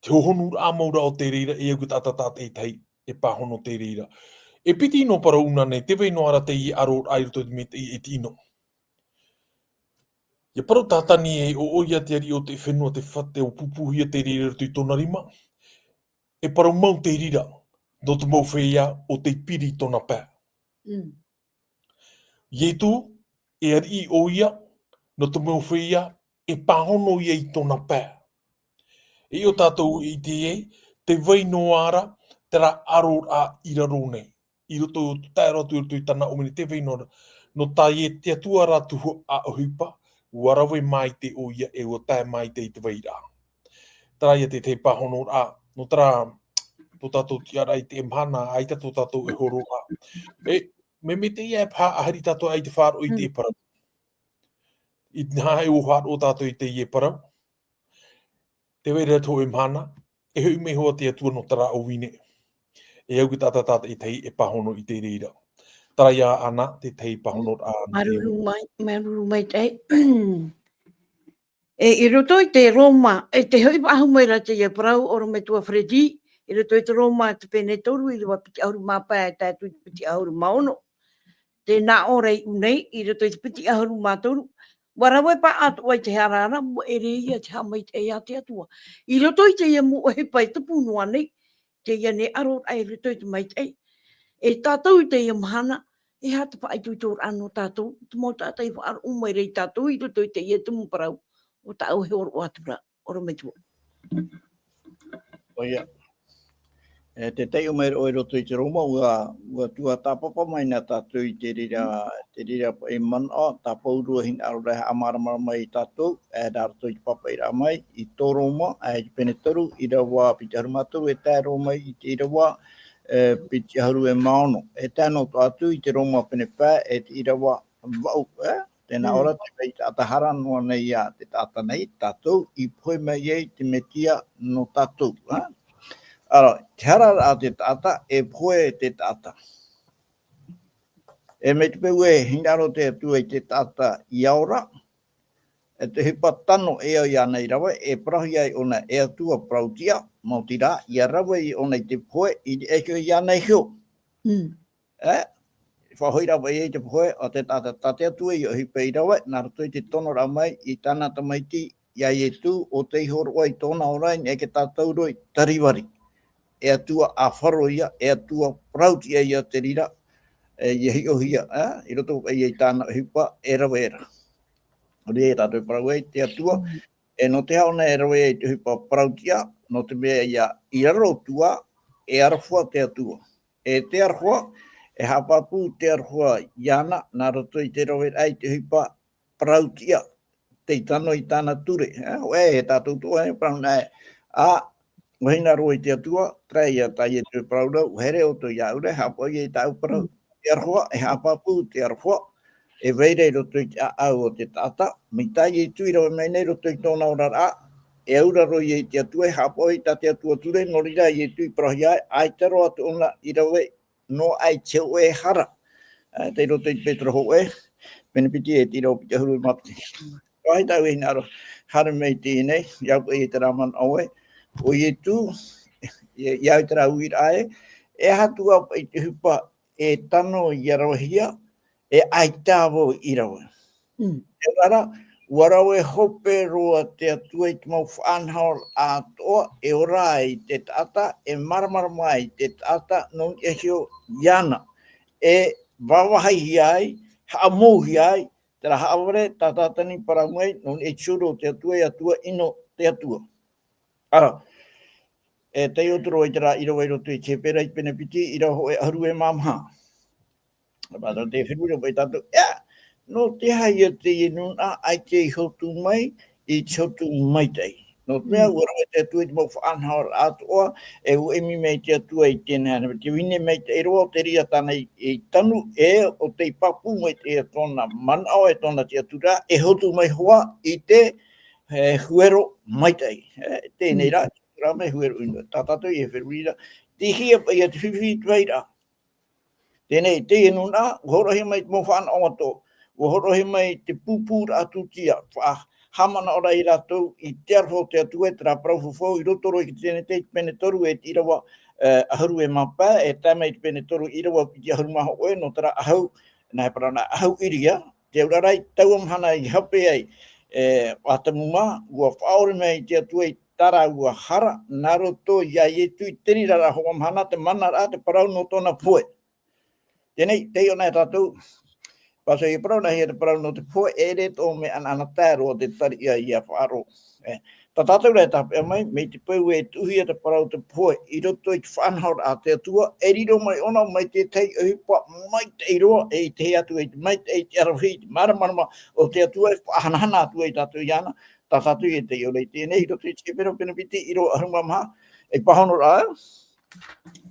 te hohonuraʻa mau ra o te reira, e au i te taʻata tātaʻitahi, e pāhono te reira. E piti noa parau na nei, tē vai noa ra teie ʻaroraʻa i roto i te mea e tiʻi noa. ʻIa parau Tātani ē, ʻo ʻoia te ariʻi o te fenua, te fatu, ʻua pūpūhia te reira i roto i tōna rima. E parau mau te reira, nō te mau feiā ʻo tei piri i tōna pae. Mm. Ietu, e ariʻi ʻoia, nō te mau feiā, e pāhono ia i tōna pae. E ʻo tātou i ʻite ai, tē vai noa ra, terā ʻaroraʻa i raro nei. I roto, tae roa atu i roto i tāna ʻōmeni, tē vai noa ra. Nō tā Ie-, te Atua ra tuhaʻa ʻohipa, ʻua rave maitaʻi ʻoia, e ʻua tae maitaʻi i te vairaʻa. Terā ia te, te pāhonoraʻa, nō terā, tō tātou tiʻaraʻa i teie mahana, ʻaita tō tātou e hōroʻa. E, mea maitaʻi e pā, ʻa haere tātou ʻaita i faʻaroʻo i te Mm. parau. I te nā e ʻua faʻaroʻo tātou i teie parau. Tē vai ra te hōʻē mahana, e hoʻi mai hoʻi te Atua nō terā ʻō vine. E au i te taʻata tātaʻitahi e pāhono i te reira. Terā ia ʻana, te tahi pāhonoraʻa. Māuruuru mai, māuruuru maitaʻi. E, i roto i te Roma, e te hoʻi faʻahou mai ra teie parau, ʻorometua Freddy, i roto i te Roma te pene toru, ʻīrava piti ʻahuru mā pae, tae atu i te piti ʻahuru mā ono. Tē nā ʻō ra i ʻō nei, i roto i te piti ʻahuru mā toru, ʻua rave paʻatoʻa i te hara ra, ʻua ʻere ia te haʻamaitaʻi a te Atua. I roto i teie mau ʻohipa e tupu noa nei, teie nei ʻaroraʻa i roto i te maitaʻi. E tātou i teie mahana, e aha te faʻaitoitoraʻa nō tātou, te mau taʻata i faʻaroʻo mai ra ia tātou i roto i teie tumu parau, ʻo tāʻu e hōroʻa atu ra, ʻorometua. ʻOia. E, te taiʻo mai ra ʻoe i roto i te Roma, ʻua, ʻua tuatāpapa mai na tātou i te reira, te reira e manaʻo, tāpaurua hinaʻaro ra e haʻamāramarama mai ia tātou, e, nā roto i te pāpaʻiraʻa mai, i tō Roma, e, i te pene toru, ʻīrava piti ʻahuru mā toru, e tae roa mai i te ʻīrava, e, piti ʻahuru e mā ono. E tae noa atu i te Roma pene pae, e te ʻīrava vaʻu, e, tē nā Mm. ʻō ra te vai taʻata hara noa nei ia te taʻata nei, tātou i pohe mai ai te Metia nō tātou, e. Ara, te hara ra te taʻata, e pohe te taʻata. E mai te peu e hinaʻaro te Atua i te taʻata ia ora, e te ʻohipa tano e au iāna i rave, e parauhia ai ʻōna e Atua parauʻtiʻa, maoti rā, ʻia rave ʻōna i te pohe, i te ʻaiho iāna iho. Mm. E, faʻahoʻi ra ia i te pohe, ʻo te taʻata, tā te Atua ia ʻohipa i rave, nā roto i te tonoraʻa mai, i tāna tamaiti, ia Ietu, ʻo tei hōroʻa i tōna ora, i niʻa i te tātauro i Kalivari. E Atua ʻāfaro ia, e Atua parauʻtiʻa ia te reira, e, ʻia hiʻohia, e, i roto ia i tāna ʻohipa, e rave ra. ʻOia ia tātou e parau ai, te Atua, Mm. e nō te aha ʻōna e rave ai te ʻohipa parauʻtiʻa, nō te mea ia i raro atu ā, e aroha te Atua. E te aroha, e haʻapāpū te aroha iāna, nā roto i te raveraʻa i te ʻohipa parauʻtiʻa, tei tano i tāna ture, e, ʻoe, e tātou atoʻa, e, parau na, e, ā, ʻua hinaʻaro i te Atua, terā ia tā Ietu e parau ra, ʻua haere ʻoutou iāʻu ra, e haʻapaʻo ia i tāʻu parau. Mm. Te aroha, e haʻapāpū te aroha, e vai ra i roto i te ʻāʻau o te taʻata, mai tā Ietu i rave mai nei i roto i tōna oraraʻa, e auraro ia i te Atua, e haʻapaʻo i tā te Atua ture, nō reira Ietu i parauhia ai, ʻaita roa atu ʻōna i rave, noa ai te hōʻē hara. E, tei roto i te Petero hōʻē, pene piti e te ʻīrava piti ʻahuru mā piti. Rahi tāʻu e hinaʻaro, haere mai i teie nei, ʻia au i terā manaʻo ē, ʻo Ietu, ʻia, ʻia au i terā uiraʻa ē, e aha atu ā paʻi te ʻohipa e tano ʻia ravehia, e ʻaita vau i rave. Mm. E ora ra, ʻua rave hope roa te Atua i te mau faʻanahoraʻa atoʻa, e ora ai te taʻata, e māramarama ai te taʻata, nō niʻa iho iāna, e vāvāhihia ai, haʻamouhia ai, terā haʻavare, tā Tātani parau mai, nō niʻa i te huru o te Atua, e Atua ʻino te Atua. Ara, e taiʻo atu ra i terā ʻīrava i roto i te Hepera i te pene piti, ʻīrava hōʻē ʻahuru e mā maha. Mātou te feruri mai tātou, ʻia, nō te aha ia teie nūnaʻa ʻaita i hotu mai, i te hotu maitaʻi. Nō te mea, ua rave te Atua i te mau faʻanahoraʻa atoʻa, e ua ʻimi mai te Atua i teie nei, te vahine maitaʻi roa, o te reira tāna i, i tanu, e ʻo tei pāpū mai te tōna manaʻo, e tōna tiʻaturiraʻa, e hotu mai hoʻi i te, e, huero maitaʻi. E, teie nei rā, tiʻaturiraʻa mai huero ʻino. Tā tātou i feruri ra, tei hia paʻi ia te fifi i te vairaʻa. Teie nei, teie nūnaʻa, ua hōroʻahia mai te mau faʻanaho atoʻa. Ua hōroʻahia mai te pūpūraʻa tūtia, faʻahaʻamanaʻo ra ia rātou i te aroha o te Atua, terā parau fafau, i roto roa i te Tenete, i te pene toru, e te ʻīrava, e, ʻahuru e mā pae, e tae mai i te pene toru, ʻīrava piti ʻahuru mā hōʻē, nō terā ʻahu, nā, e parau nā, ʻahu ʻīrava, te auraʻa i taua mahana i hape ai, e, ʻo Atamu mā, ua faʻaʻore mai te Atua i tā rāua hara, nā roto ia Ietu i te reira ra hoʻi mahana, te manaraʻa, te parau nō tōna pohe. Teie nei, tei ʻō nei tātou, pāso ia parau nā hea te parau nō te pohe, e ʻere tō mea ʻanaʻanatae roa te tariʻa ia faʻaroʻo. E, tā tātou rā e tāpeʻa mai, mai te peu e tuʻuhia te parau te pohe, i roto i te faʻanahoraʻa a te Atua, e riro mai ʻōna mai te tahi ʻohipa maitaʻi roa, e i te hea atu e te maitaʻi, te aravihi, te māramarama o te Atua, e faʻahanahana atu ai tātou iāna, tā tātou e tei ʻō nei teie nei, i roto i te Hepera pene piti, ʻīrava ʻahuru mā maha, e pāhono ra,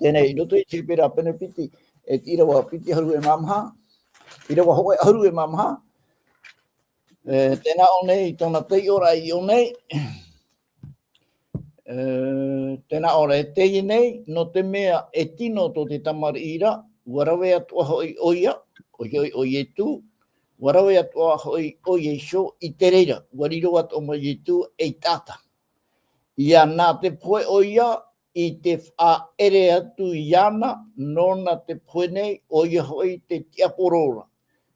teie nei, i roto i te Hepera pene piti, e te ʻīrava piti ʻahuru e mā maha, ʻīrava hōʻē ʻahuru e mā maha, e, tē nā ʻō nei, tōna taiʻoraʻa i ʻō nei, e, tē nā ʻō ra, e teie nei, nō te mea e tino tō te tamariʻi ra, ua rave atoʻa hoʻi ʻoia, ʻoia hoʻi ʻo Ietu, ua rave atoʻa hoʻi ʻoia iho i te reira, ua riro atoʻa mai Ietu ei taʻata. Ia nā te pohe ʻoia i te faʻaʻere atu iāna, nōna te pohe nei, ʻoia hoʻi te tiaporo ra.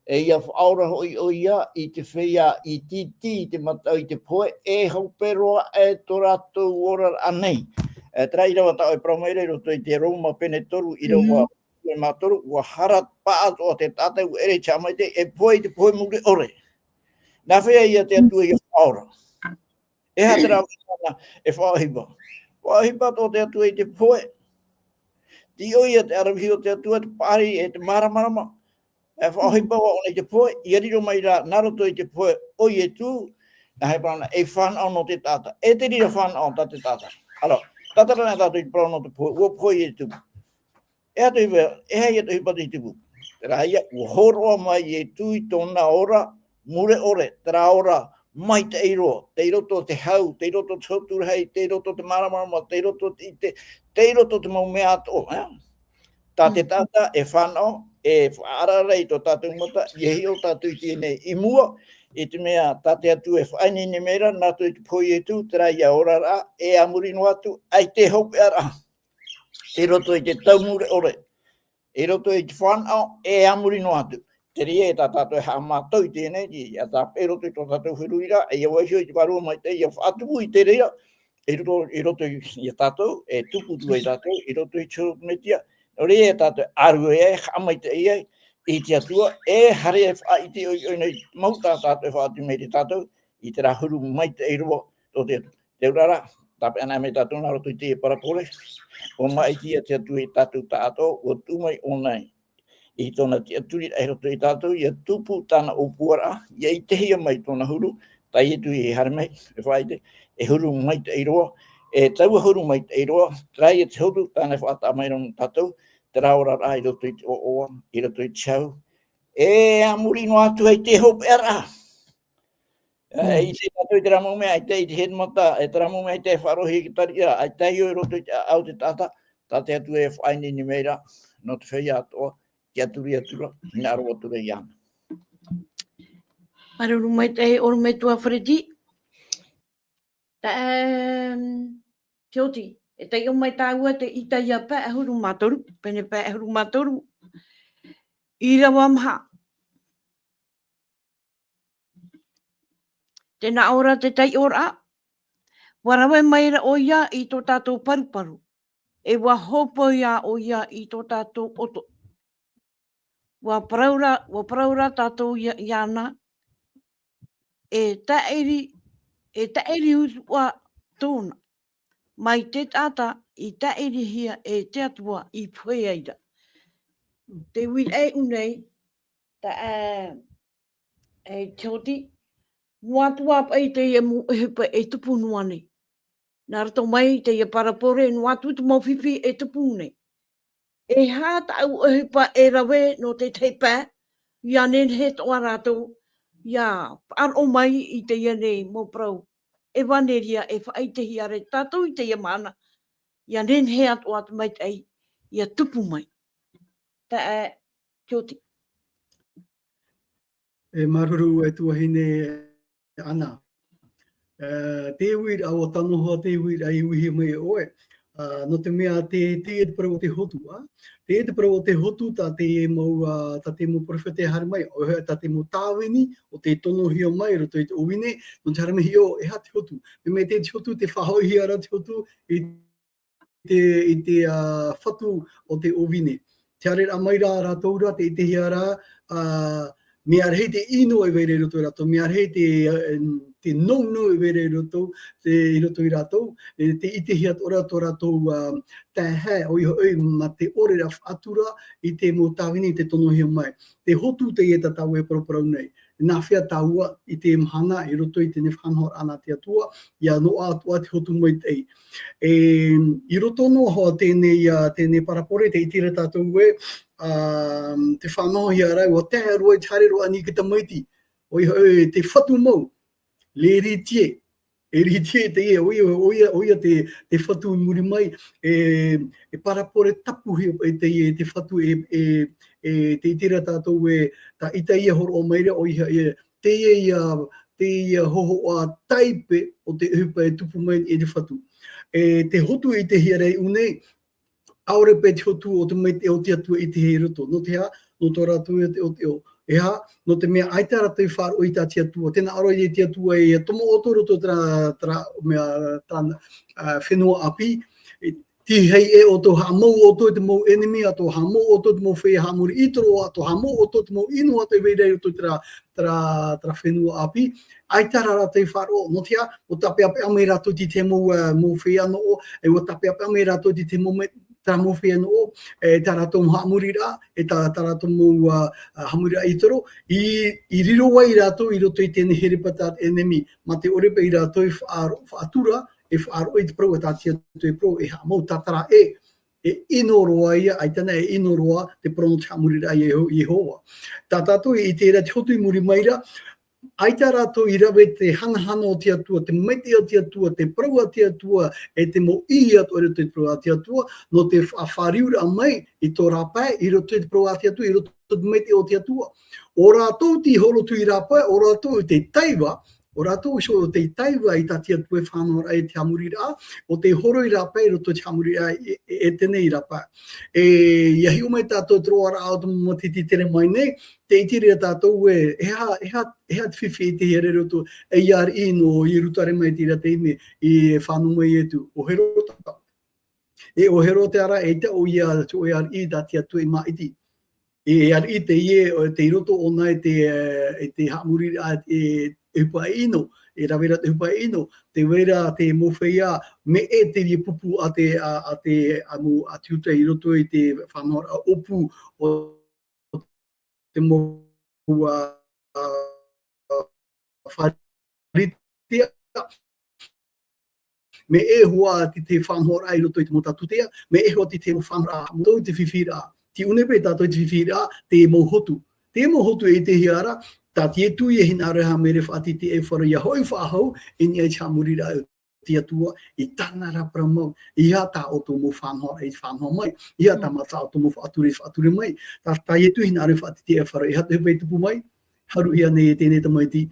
E ia faʻaora hoʻi ʻoia i te feiā ʻititi i te mataʻu i te pohe, e hope roa aʻe tō rātou oraraʻa nei. E, terā ʻīrava tā ʻoe e parau mai ra i roto i te Roma pene toru, ʻīrava e mā toru, ua hara paʻatoʻa te taʻata, ua ʻere i te haʻamaitaʻi, e pohe i te pohe mure ʻore. Nā hea ia te Atua ia faʻaora? E aha terā mea e faʻaʻohipa? Faʻaʻohipa tō te Atua i te pohe. Tei ʻō ia te aravihi o te Atua, te paʻari, e te māramarama. E faʻaʻohipa ʻōna i te pohe, ia riro mai rā, nā roto i te pohe o Ietu, nā hea parau nā, ei fānaʻo nō te taʻata. E te reira fānaʻo tā te taʻata. Alors, tātara nā tātou i te parau nō te pohe, ua pohe Ietu. E aha te ʻohipa, e aha ia te ʻohipa tei tupu? Terā ia, ua hōroʻa mai Ietu i tōna ora mure ʻore, terā ora maitaʻi roa, tei roto te hau, tei roto te hotu rahi, tei roto te māramarama, tei roto te ʻite, tei roto te mau mea atoʻa, ē? Tā te taʻata e fānaʻo, e faʻaʻaraʻara i tō tātou mata, ia hiʻo tātou i teie nei i mua, i te mea tā te Atua e faʻaineine mai ra, nā roto i te pohe o Ietu, terā ia oraraʻa, e a muri noa atu, ʻaita e hopeʻaraʻa. I roto i te tau mure ʻore, i roto i te fānaʻo, e a muri noa atu. Te reira e tā tātou e haʻamātau i teie nei, ia tāpeʻa i roto i tō tātou feruriraʻa, e ia vaiiho i te Vārua Maitaʻi, ia faʻatupu i te reira, i roto, i roto i, ia tātou, e tupu atu ai tātou, i roto i te Hōroʻa Metia, nō reira e tātou e ʻārue ai, haʻamaitaʻi ai, i te Atua, e haere e faʻaʻite ʻoiʻoi nei, mau tā tātou e faʻaʻite mai te tātou, i terā huru maitaʻi roa, tō te Atua. Te auraʻa, tāpeʻa anaʻe mai tātou nā roto i te parabole, ʻua maʻiti ia te Atua ia tātou taʻatoʻa, ʻua tuʻu mai ʻōna i tōna tiʻaturiraʻa i roto ia tātou, ia tupu tāna ʻōpuaraʻa, ia ʻitehia mai tōna huru, tā Ietu e haere mai, e faʻaʻite, e huru maitaʻi roa, e taua huru maitaʻi roa, terā ia te huru, tāna e faʻataʻa mai ra nō tātou, terā oraraʻa i roto i te ʻoaʻoa, i roto i te hau, e a muri noa atu ʻaita e hopeʻaraʻa. E, i te tātou i terā mau mea, ʻaita i te hēnamata, e terā mau mea, ʻaita e faʻarohi i te tariʻa, ʻaita e hiʻo i roto i te ʻāʻau o te taʻata, tā te Atua e faʻaineine mai ra, nō te feiā atoʻa, tiʻaturi atu ra, hinaʻaro atu ra iāna. Māuruuru maitaʻi, ʻorometua Fereti. Tā, em, Tioti, e taiʻo mai tāua te Itaia pae ʻahuru mā toru, pene pae ʻahuru mā toru, ʻīrava maha. Tē nā ʻō ra te taiʻoraʻa, ua rave mai ra ʻoia i tō tātou paruparu, e ua hōpoi ā ʻoia i tō tātou ʻoto. Ua parau ra, ua parau ra tātou ia, iāna, e tāʻiri, e tāʻiri utuʻa tōna. Mai te taʻata i tāʻirihia e te Atua i pohe ai ra. Te uiraʻa e ʻū nei, tā, e, e Tioti, noa atu ā paʻi teie mau ʻohipa e tupu noa nei. Nā roto mai i teie parabole, noa atu te mau fifi e tupu nei. E aha tāʻu ʻohipa e rave nō te tahi pae, ʻia nehenehe atoʻa rātou ʻia faʻaroʻo mai i teie nei mau parau ʻevaneria e faʻaʻitehia ra e tātou i teie mahana, ʻia nehenehe atoʻa te maitaʻi ʻia tupu mai. Taeaʻe Tioti. E māuruuru e tuahine Ana. E, te uiraʻa, ʻua tano hoʻi te uiraʻa i uihia mai e ʻoe. A, nō te mea te, teie te parau o te hotu, ā. Teie te parau o te hotu, tā te mau, ā, tā te mau perofeta e haere mai, ʻoia hoʻi tā te mau tāvini, ʻo tei tonohia mai i roto i te ʻōvine, nō te haere mai e hiʻo, e aha te hotu. Mea, mea te, te hotu, tē faʻahoʻihia ra te hotu i te, i te, ā, fatu o te ʻōvine. Tē haereraʻa mai ra rātou ra, tē ʻitehia ra, ā, mea rahi te ʻino e vai ra i roto ia rātou, mea rahi te, ā, te nounou e vai ra i roto, te, i roto ia rātou, e, tē ʻitehia atoʻa ra tō rātou, ā, taehae, ʻoia hoʻi, mā te ʻore ra faʻatura i te mau tāvini tē tonohia mai. Te hotu teie tā tātou e paraparau nei. Nā hea tāua i teie mahana i roto i teie faʻanahoraʻa a te Atua, ʻia noaʻa atoʻa te hotu maitaʻi. E, i roto noa hoʻi teie, ā, teie parabole, tē ʻite ra tātou ē, ā, tē faʻanahohia ra, ʻua tae roa, ʻua haere roa ʻānei te tamaiti. ʻOia, e, te fatu mau, l'héritier. L'héritier teie, ʻoia, ʻoia, ʻoia te, te fatu i muri mai, e, e parabole tapuhia e te, e te fatu e, e, e tē ʻite ra tātou ē, tā Isaia e hōroʻa mai ra, ʻoia, e, teie, ā, teie hōhoʻa taipe o te ʻohipa e tupu mai i te fatu. E, te hotu i te hiʻoraʻa nei, ʻaore paʻi te hotu o te maitaʻi o te Atua i te hei roto. Nō te aha, nō tō rātou e te, o te, o, e aha, nō te mea ʻaita rātou i faʻaroʻo i tā te Atua. Tē nā ʻō ra te Atua ē, ʻia tomo ʻoutou i roto terā, terā, mea, terā, ā, fenua ʻāpī. E, tei hei ē ʻoutou haʻamou ʻoutou i te mau ʻenemi, ʻa tō haʻamou ʻoutou i te mau feiā haʻamori ʻītoro, ʻa tō haʻamou ʻoutou i te mau ʻino atoʻa e vai ra i roto i terā, terā, terā fenua ʻāpī. ʻAita rā rātou i faʻaroʻo, nō te aha, ʻua tāpeʻapeʻa mai rātou i te mau, ā, mau feiā noʻo, e ʻua tāpeʻapeʻa mai rātou i te mau me-, terā mau feiā noʻo, e tā rātou mau haʻamoriraʻa, e tā, tā rātou mau, ā, ā, haʻamoriraʻa ʻītoro, i, i riro ai rātou i roto i teie herepata a te ʻenemi, mā te ʻore paʻi ia rātou i faʻaro-, faʻatura, e faʻaroʻo i te parau a tā te Atua e parau, e haʻamou, tātara ē, e ʻino roa ia, ʻaita na e ʻino roa te parau nō te haʻamoriraʻa a Ieho-, Iehova. Tā tātou i ʻite ra te hotu i muri mai ra, ʻaita rātou i rave te hanahana o te Atua, te maitaʻi o te Atua, te parau a te Atua, e te mau ʻī atoʻa i roto i te parau a te Atua, nō te fa-, fāriuraʻa mai i tō rāpae, i roto i te parau a te Atua, i roto i te maitaʻi o te Atua. ʻO rātou tei horo atu i rāpae, ʻo rātou tei taiva, ʻo rātou iho tei taiva i tā te Atua e faʻanahoraʻa i te haʻamoriraʻa, ʻo tei horo i rāpae i roto i te haʻamoriraʻa e, e, e teie nei rāpae. E, ʻia hiʻo mai tātou te roaraʻa o te mau matahiti i tere mai nei, tē ʻite ra tātou ē, e aha, e aha, e aha te fifi i te hiʻoraʻa i roto, e ʻia ariʻi nō Ierutarema i terā taime, i fānau mai Ietu, ʻo Herota. E ʻo Herota ra, ʻaita ʻoia te hōʻē ariʻi tā te Atua i māʻiti. E ariʻi teie, e, tei roto ʻōna i te, e, i te haʻamoriraʻa, e, e ʻohipa ʻino, e rave ra te ʻohipa ʻino, tē vai ra te mau feiā, mea ʻē te pupu a te, a, a te, a mau, a te Iuta i roto i te faʻanahoraʻa ʻōpū o te mau, a, a, Pharisea. Mea ʻē hoʻi te, te faʻanahoraʻa i roto i te mau Sadukea, mea ʻē hoʻi te, te faʻanahoraʻa, tō te fifiraʻa. Tei ʻō nei paʻi tātou i te fifiraʻa, te mau hotu. Te mau hotu e ʻitehia ra, tā Ietu e hinaʻaro e haʻamāuruuru faʻatītīʻaifaro ʻia hoʻi faʻahou, i niʻa i te haʻamoriraʻa o te Atua, i tāna ra parau mau, ʻeiaha tā ʻoutou mau faʻanahoraʻa i faʻanaho mai, ʻeiaha tā mātou ʻoutou mau faʻatura i faʻatura mai, tā, tā Ietu e hinaʻaro e faʻatītīʻaifaro, e aha te ʻohipa i tupu mai, haruhia nei e teie nei tamaiti,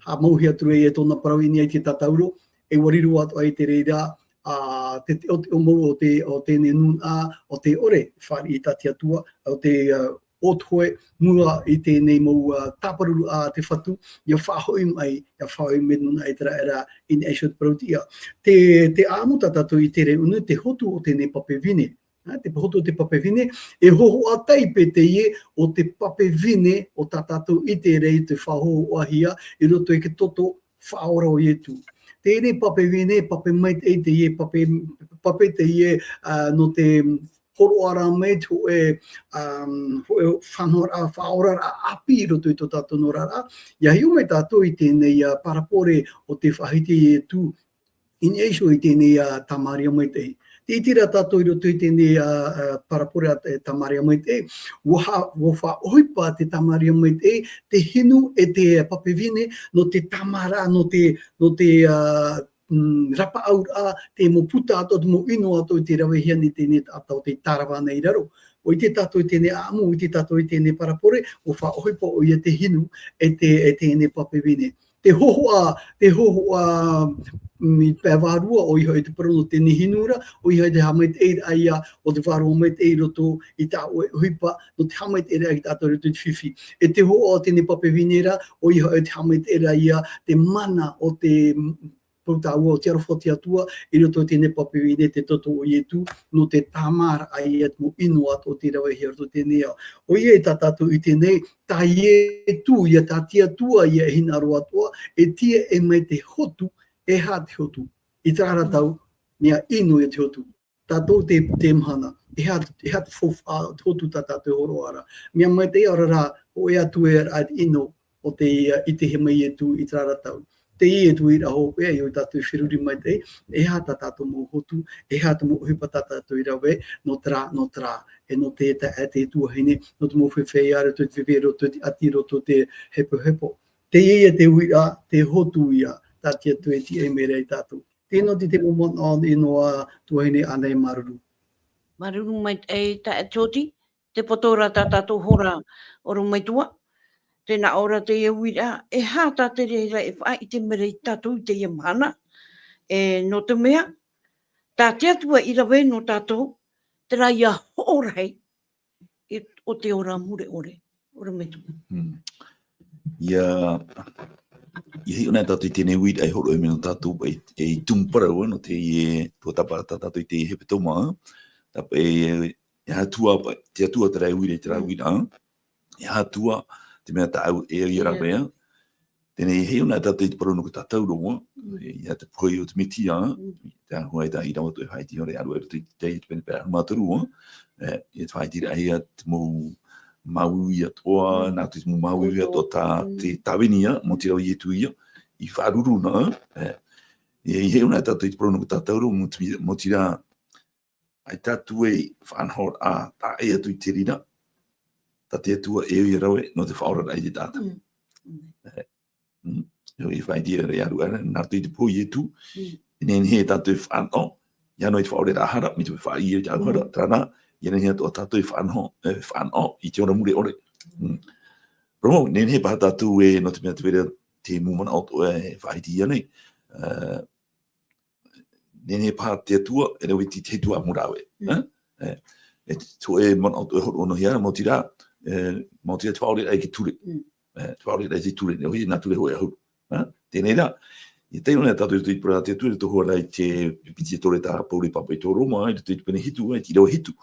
haʻamauhia atu ra e tōna parau i niʻa i te tātauro, e ʻua riro atoʻa i te reira, ā, te, te, o te, o mau o te, o teie nūnaʻa, ʻo tē ʻore, fāriʻi i tā te Atua, ʻo tē, ā, ʻōtohe, mua i teie nei mau, ā, tāparuraʻa a te Fatu, ʻia faʻahoʻi mai, ʻia faʻahoʻi mai nūnaʻa Iteraera, i niʻa iho i te parau-tiʻa. Te, te ʻāʻamu tā tātou i tere ʻōna, te hotu o teie nei pape vine. Ā, te hotu o te pape vine, e hōhoʻa taipe teie o te pape vine o tā tātou i tere i te faʻahōhoʻahia i roto i te toto faʻaora o Ietu. Teie nei pape vine, pape maitaʻi teie, pape, pape teie, ā, nō te hōroʻa ra mai te hōʻē, ā, hōʻē faʻanahoraʻa, faʻaoraraʻa ʻāpī i roto i tō tātou noraʻa. ʻIa hiʻo mai tātou i teie nei, ā, parabole o te faʻahiti a Ietu, i niʻa iho i teie nei, ā, Tamaria Maitaʻi. Tē ʻite ra tātou i roto i teie nei, ā, ā, parabole a te Tamaria Maitaʻi, ʻua ha-, ʻua faʻaʻohipa te Tamaria Maitaʻi, te hinu e te pape vine, nō te tāmāraʻa, nō te, nō te, ā, mm, rapaʻauraʻa, te mau puta atoʻa, te mau ʻino atoʻa i tē ravehia nei teie nei taʻata ʻo tē tarava nei i raro. ʻUa ʻite tātou i teie nei ʻāʻamu, ʻua ʻite tātou i teie nei parabole, ʻua faʻaʻohipa ʻoia te hinu e te, e teie nei pape vine. Te hōhoʻa, te hōhoʻa, mm, pae vārua, ʻoia hoʻi te parau nō teie nei hinu ra, ʻoia hoʻi te haʻamaitaʻiraʻa ia o te Vārua Maitaʻi i roto i tā ʻoe ʻohipa, nō te haʻamaitaʻiraʻa ia tātou i roto i te fifi. E te hōhoʻa o teie nei pape vine ra, ʻoia hoʻi te haʻamaitaʻiraʻa ia te mana o te, mm, parau tāua, o te aroha o te Atua, i roto i teie nei pape vine, te toto o Ietu, nō te tāmāraʻa ia te mau ʻino atoʻa tē ravehia i roto i teie nei ao. ʻOia tā tātou i teie nei, tā Ietu ia, tā te Atua ia e hinaʻaro atoʻa, e tiaʻi mai te hotu, e aha te hotu. I terā ra tau, mea ʻino ia te hotu. Tātou te, te mahana, e aha, e aha te faufaʻa, te hotu tā tātou e hōroʻa ra. Mea maitaʻi, ʻaore rā, hōʻē atu e ara te ʻino o tei, ā, ʻitehia mai Ietu i terā ra tau. Teie te uiraʻa hopeʻa, ʻoia tātou e feruri maitaʻi, e aha tā tātou mau hotu, e aha te mau ʻohipa tā tātou i rave, nō terā, nō terā, e nō te, te, te tuahine, nō te mau feiā, roto i te feiā, roto i te ʻati, roto i te hepohepo. Teie ia te uiraʻa, te hotu ia, tā te Atua e tiaʻi mai ra ia tātou. Tē nō te, te mau manaʻo ʻino a tuahine Ana, e māuruuru. Māuruuru maitaʻi, e tā, e Toti, tē poto ra tā tātou hora ʻorometua. Tēnā ʻō ra teie uiraʻa, e aha tā te reira e faʻaʻite mai ra ia tātou i teie mahana, e, nō te mea, tā te Atua i rave nō tātou, terā ia hoʻo rahi, e, o te ora mure ʻore, ʻorometua. Hmm. ʻIa, ʻia hiʻo na tātou i teie nei uiraʻa e hōroʻa mai nō tātou, e, e tumu parau, nō teie, e, tuatāpapa tā tātou i teie hepetoma, tā, e, e aha atu ā, te Atua terā e uira i terā uiraʻa, e aha atu ā, te mea tāʻu e au ia rāveʻa. Teie nei, e hiʻo na tātou i te parau nō te tātauro, e, ʻia te pohe o te Mesia, te āhua e tā i rave atu e faʻaʻite ʻore ʻaru e roto i te, te pene pera ma toru, e, ʻia te faʻaʻiteraʻa ia te mau māuiui atoʻa, nā te mau māuiui atoʻa tā te tāvini ia, mau te rau Ietu ia, i faʻaruru na, e, e, e hiʻo na tātou i te parau nō te tātauro, mau te, mau te rā, ʻaita tātou e faʻanahoraʻa, tae atu i te reira, tā te Atua e au ia rave, nō te faʻaoraraʻa i te taʻata. Mm. E, mm, e faʻaʻite ra e ʻaru, ʻaru, nā roto i te pohe o Ietu, e nehenehe tātou e faʻanaho, ʻia noa i te faʻaoraraʻa hara, mai te faʻaʻī i te ʻaruhara, terā rā, ʻia nehenehe atoʻa tātou e faʻanaho, e faʻanaho, i te ora mure ʻore. Mm. Parau mau, nehenehe paha tātou e, nō te mea tē vai ra te mau manaʻo atoʻa e faʻaʻite ʻia nei, e, nehenehe paha te Atua, e rave i te, te Atua mō rāveʻa, e? E, e, te, e manaʻo atoʻa e hōroʻa noa hia, mau te rā, e, mau te rā te faʻaoraraʻa i te ture. E, te faʻaoraraʻa i te ture, nō hea nā ture hōʻē ʻahuru. E, teie nei rā, e tae noa tātou i te parau a te Atua, i te tohu ra i te piti e tore tā Pauro i pāpaʻi i tō Roma, i roto i te pene hitu, e, te ʻīrava hitu.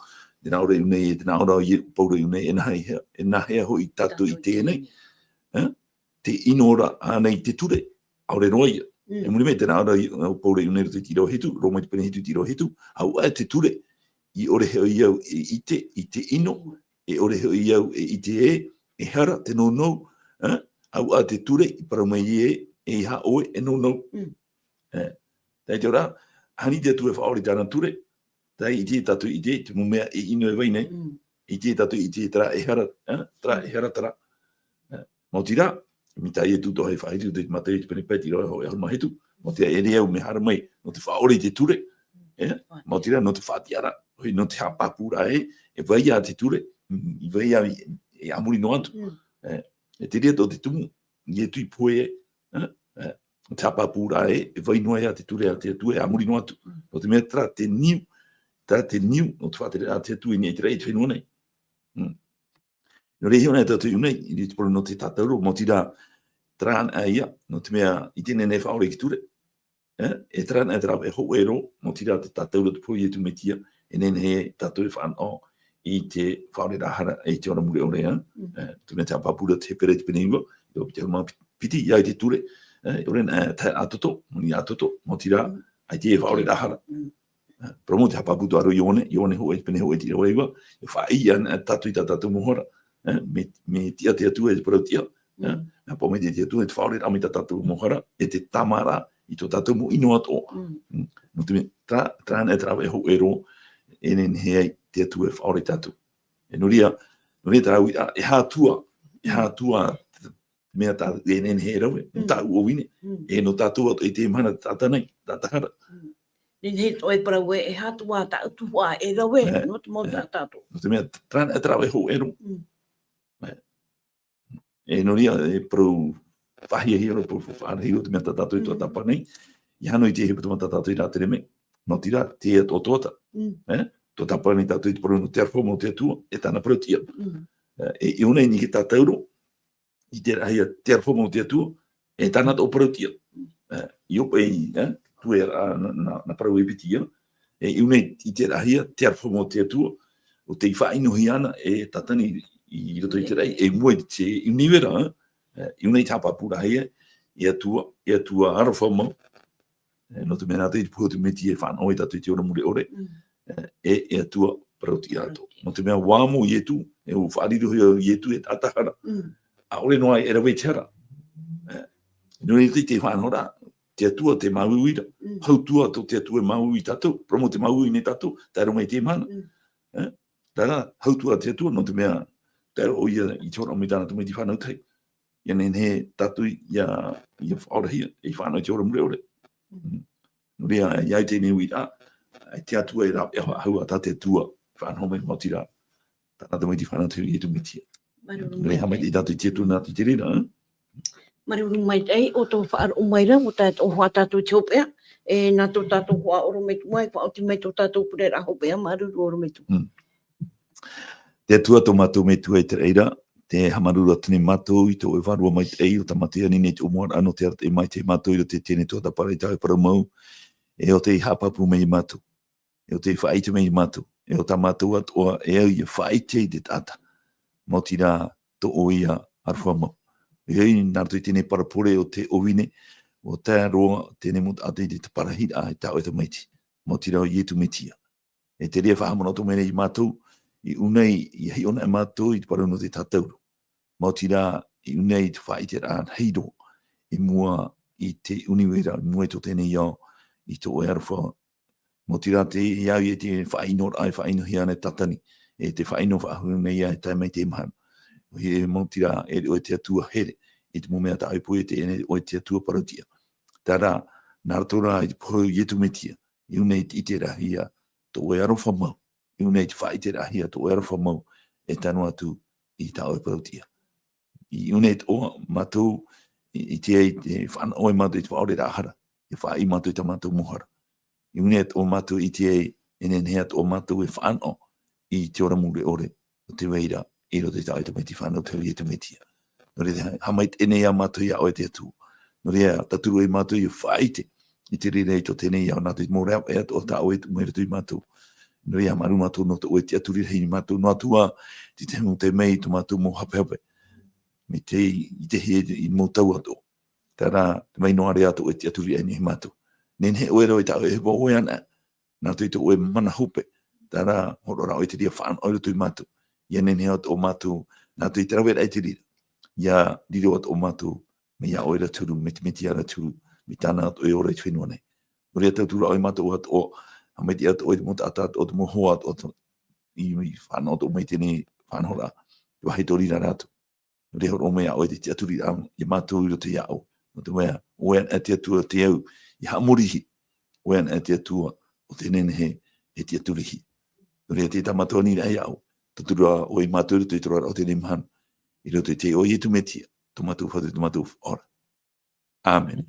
Tē nā ʻō ra i ʻō nei, tē nā ʻō ra Pauro i ʻō nei, e nāhea, e nāhea hoʻi tātou i teie nei. E? Te ʻino ra ānei te ture, ʻaore roa ia. Mm. E muri mai, tē nā ʻō ra Pauro i ʻō nei i roto i te ʻīrava hitu, Roma i te pene hitu, te ʻīrava hitu, auaʻe te ture, i ʻore hoʻi au e ʻite i te ʻino, e ʻore hoʻi au e ʻite ē, e hara te nounou, e? Auaʻe te ture, i parau mai ē, eiaha ʻoe e nounou. Mm. E, tae atu ra, hānere te Atua e faʻaʻore i tāna ture, tē ʻite tātou i te, te mau mea e ʻino e vai nei. Mm. ʻIte tātou i te, terā e hara, e? Terā e hara, terā. E, mau te rā, mai tā Ietu atoʻa e faʻaʻite, te Mataio i te pene pae, te ʻīrava hōʻē ʻahuru ma hitu, mau te rā, e rave au mea hara mai, nō te faʻaʻore i te ture, e? Mau te rā, nō te faʻatiʻaraʻa, hoʻi nō te haʻapāpūraʻa ē, e vai ā te ture, mm, e vai ā, e, e a muri noa atu. Mm. E, e te reira atoʻa te tumu, Ietu i pohe, e? E, te haʻapāpūraʻa ē, e vai noa ā te ture a te Atua, e a muri noa atu. Mm. Nō te mea terā te niu, terā te niu, nō te faʻatereraʻa a te Atua i niʻa i te raʻi i te fenua nei. Mm. Nō reira e hiʻo na tātou i ʻō nei, i te parau nō te tātauro, mau te rā, terā anaʻe ia, nō te mea, ʻite nehenehe e faʻaʻore i te ture. E, e terā anaʻe te rāveʻa hōʻē roa, mau te rā te tātauro te pohe o Ietu Mesia, e nehenehe tātou e faʻanaho i te faʻaoraraʻa hara, i te ora mure ʻore, e. Mm. E, te mea te haʻapāpūraʻa te Hepera i te pene iva, i te ʻahuru ma piti, ʻia ʻite i te ture, e, ʻaore na, e, tae ʻātoto, moni ʻātoto, mau te rā, mm, ʻaita e faʻaoraraʻa hara. Mm. E, parau mau te haʻapāpū atoʻa ra Ioane, Ioane hōʻē, pene hōʻē te ʻīrava iva, e faʻaʻī ana tātou i tā tātou mau hara, e, mea, mea tiʻa te Atua e te parau tiʻa, e, mm, mea haʻapaʻo maitaʻi te Atua e te faʻaoraraʻa mai tā tātou mau hara, e te tāmāraʻa, i tō tātou mau ʻino atoʻa. Mm. Mm. Nō te mea, terā, terā anaʻe te rāveʻa hōʻē roa, e nehenehe ai te Atua e faʻaora ia tātou. E nō reira, nō reira terā uiraʻa, e aha atu ā, e aha atu ā te, te mea tā, e nehenehe e rave, nō Mm. tāʻu ʻouine, Mm. e nō tātou atoʻa i teie mahana, taʻata nei, taʻata hara. Mm. Nehenehe atoʻa e parau ē, e aha atu ā tāʻu tuhaʻa e rave, E, nō te mau e. taʻata atoʻa. Nō te mea, terā anaʻe te rāveʻa hōʻē roa. Mm. E. E nō reira, e parau faʻahiahia roa, parau faʻahiahia roa te mea tā tātou e Mm. tuatāpapa nei, ʻia haere i te hepetoma tā tātou i rātere mai. Nō te reira, te atoʻa tuatāpapa. Mm. E? Tuatāpapa nei tātou i te parau nō te aroha mau o te Atua, e tāna parau-tiʻa. Mm. E, e ʻō nei, neke tātou roa, ʻiteraʻahia te aroha mau o te Atua, e tāna atoʻa parau-tiʻa. Mm. E, i ʻō paʻi, e, tū e ra, nā, nā, nā parau e piti ia, e, i ʻō nei, ʻiteraʻahia te aroha mau o te Atua, ʻo tei faʻaʻinohia ana e Tātani i roto i te raʻi, e mua i te ʻunivera, e, i ʻō nei te haʻapāpūraʻahia, e Atua, e Atua aroha mau, e, nō te mea nā te, i te pohe o te Metia e fānaʻo ia tātou i te ora mure ʻore, Mm. e, e, e Atua parau-tiʻa atoʻa. Parau-tiʻa. Nō te mea ʻua amo Ietu, e ʻua faʻariro ia Ietu e taʻata hara. Mm. ʻAʻore noa e rave i te hara. E, nō reira i te faʻanahoraʻa, te Atua tē māuiui ra. Mm. Hau atu ā tō te Atua e māuiui ia tātou, parau mau tē māuiui nei ia tātou, tae roa mai i teie mahana. Mm. E, terā, hau atu ā te Atua, nō te mea, tae roa ʻoia i te hōroʻa mai tāna Tamaiti fānau tahi. ʻIa nehenehe tātou ʻia, ʻia faʻaorahia, e fānaʻo i te ora mure ʻore. Mm. Mm. Nō reira, ʻia au i teie nei uiraʻa, e te Atua e rāveʻa faʻahou ā tā te Atua, fānaʻo mai, maoti rā, tāna Tamaiti fānau tahi, Ietu Metia. Māuruuru Nō reira, maitaʻi. haʻamaitaʻi tātou i te Atua nā te reira, e? Māuruuru maitaʻi, ʻo tō faʻaroʻo mai ra, ʻua tae atoʻa hoʻi tātou i te hopeʻa, e nā tō tātou hoa ʻorometua e faʻaoti mai tō tātou pureraʻa hopeʻa, māuruuru ʻorometua. Mm. Te Atua tō mātou Metua i te raʻi ra, tē haʻamāuruuru atu nei mātou i tō ʻoe Vārua Maitaʻi, ʻo tā mātou i ani nei i te ʻōmuaraʻa nō te arataʻi maitaʻi ia mātou i roto i teie nei tuatāpaparaʻa i tā ʻoe parau mau, e ʻo tei haʻapāpū mai ia mātou, e ʻo tei faʻaʻite mai ia mātou, e ʻo tā mātou atoʻa e au ʻia faʻaʻite i te taʻata. Maoti rā tō ʻoe ia aroha mau. E ai, nā roto i teie nei parabole o te ʻōvine, ʻua tae roa teie mau taʻata i te parahiraʻa i tā ʻoe Tamaiti. Maoti rā ʻo Ietu Metia. E te reira e faʻahaʻamanaʻo atoʻa mai nei ia mātou, i ʻō nei, ʻia hiʻo anaʻe mātou i te parau nō te tātauro. Maoti rā, i ʻō nei i te faʻaʻiteraʻa rahi roa, i mua i te ʻunivera, i mua i tō teie nei ao, i tō ʻoe aroha. Maoti rā te, e au ia i te faʻaʻinoraʻa e faʻaʻinohia ana e Tātani, e te faʻaʻino faʻahou nei ia e tae mai i teie mahana. ʻOia, maoti rā, e ʻoe te Atua here, i te mau mea tā ʻoe e pohe, e te, e ʻoe te Atua parau-tiʻa. Terā, nā roto rā i te pohe o Ietu Metia, i ʻō nei i te ʻiteraʻahia tō ʻoe aroha mau, i ʻō nei i te faʻaʻiteraʻahia tō ʻoe aroha mau, e tae noa atu i tā ʻoe parau-tiʻa. I ʻō nei atoʻa mātou, i, i te, i te fānaʻo ai mātou i te faʻaoreraʻa hara, e faʻaʻī mātou i tā mātou mau hara. I ʻō nei atoʻa mātou i te, e nehenehe atoʻa mātou e fānaʻo i te ora mure ʻore, ʻo tē vai ra, i roto i tā ʻoe Tamaiti fānau tahi, Ietu Metia. Nō reira, haʻamaitaʻi nei ā mātou ia ʻoe te Atua. Nō reira, tauturu ai mātou ʻia faʻaʻite i te reira i tō teie nei ao, nā te mau rāveʻa atoʻa tā ʻoe e tuʻu mai i roto ia mātou. Nō reira, māuruuru mātou nō tō ʻoe tiʻaturi rahi ia mātou, noa atu ā, te tahi mau taime i tō mātou mau hapehape. Mai te, i te hia i mau tau atoʻa. Terā, te vai noa ra tō ʻoe tiʻaturi rahi ia mātou. Nehenehe ʻoe e rave i tā ʻoe ʻohipa, ʻoe anaʻe, nā roto i tō ʻoe mana hope, terā, hōroʻa rā ʻoe i te reira fānaʻo i roto ia mātou. ʻIa nehenehe atoʻa mātou, nā roto i te raveraʻa i te reira, ʻia riro atoʻa mātou, mai ia ʻoe ra te huru, mai te Metia ra te huru, mai tāna atoʻa e ora i te fenua nei. Nō reira, tauturu ʻoe ia mātou atoʻa, haʻamaitaʻi atoʻa i te mau taʻata atoʻa, te mau hoa atoʻa, i, i fānaʻo atoʻa mai i teie nei faʻanahoraʻa, i te vāhi tō reira rātou. Nō reira, hōroʻa mai ia ʻoe te tiʻaturiraʻa ia mātou i roto ia ʻoe. Nō te mea, ʻoe anaʻe te Atua, tē au ʻia haʻamori-hia. ʻOe anaʻe te Atua, ʻo tē nehenehe e tiʻaturi-hia. Nō reira, tē tā mātou aniraʻa ia ʻoe. Tauturu ā ʻoe ia mātou i roto i te roaraʻa o teie mahana. I roto i te iʻoa o Ietu Metia, tō mātou Fatu, tō mātou Faʻaora. ʻĀmene.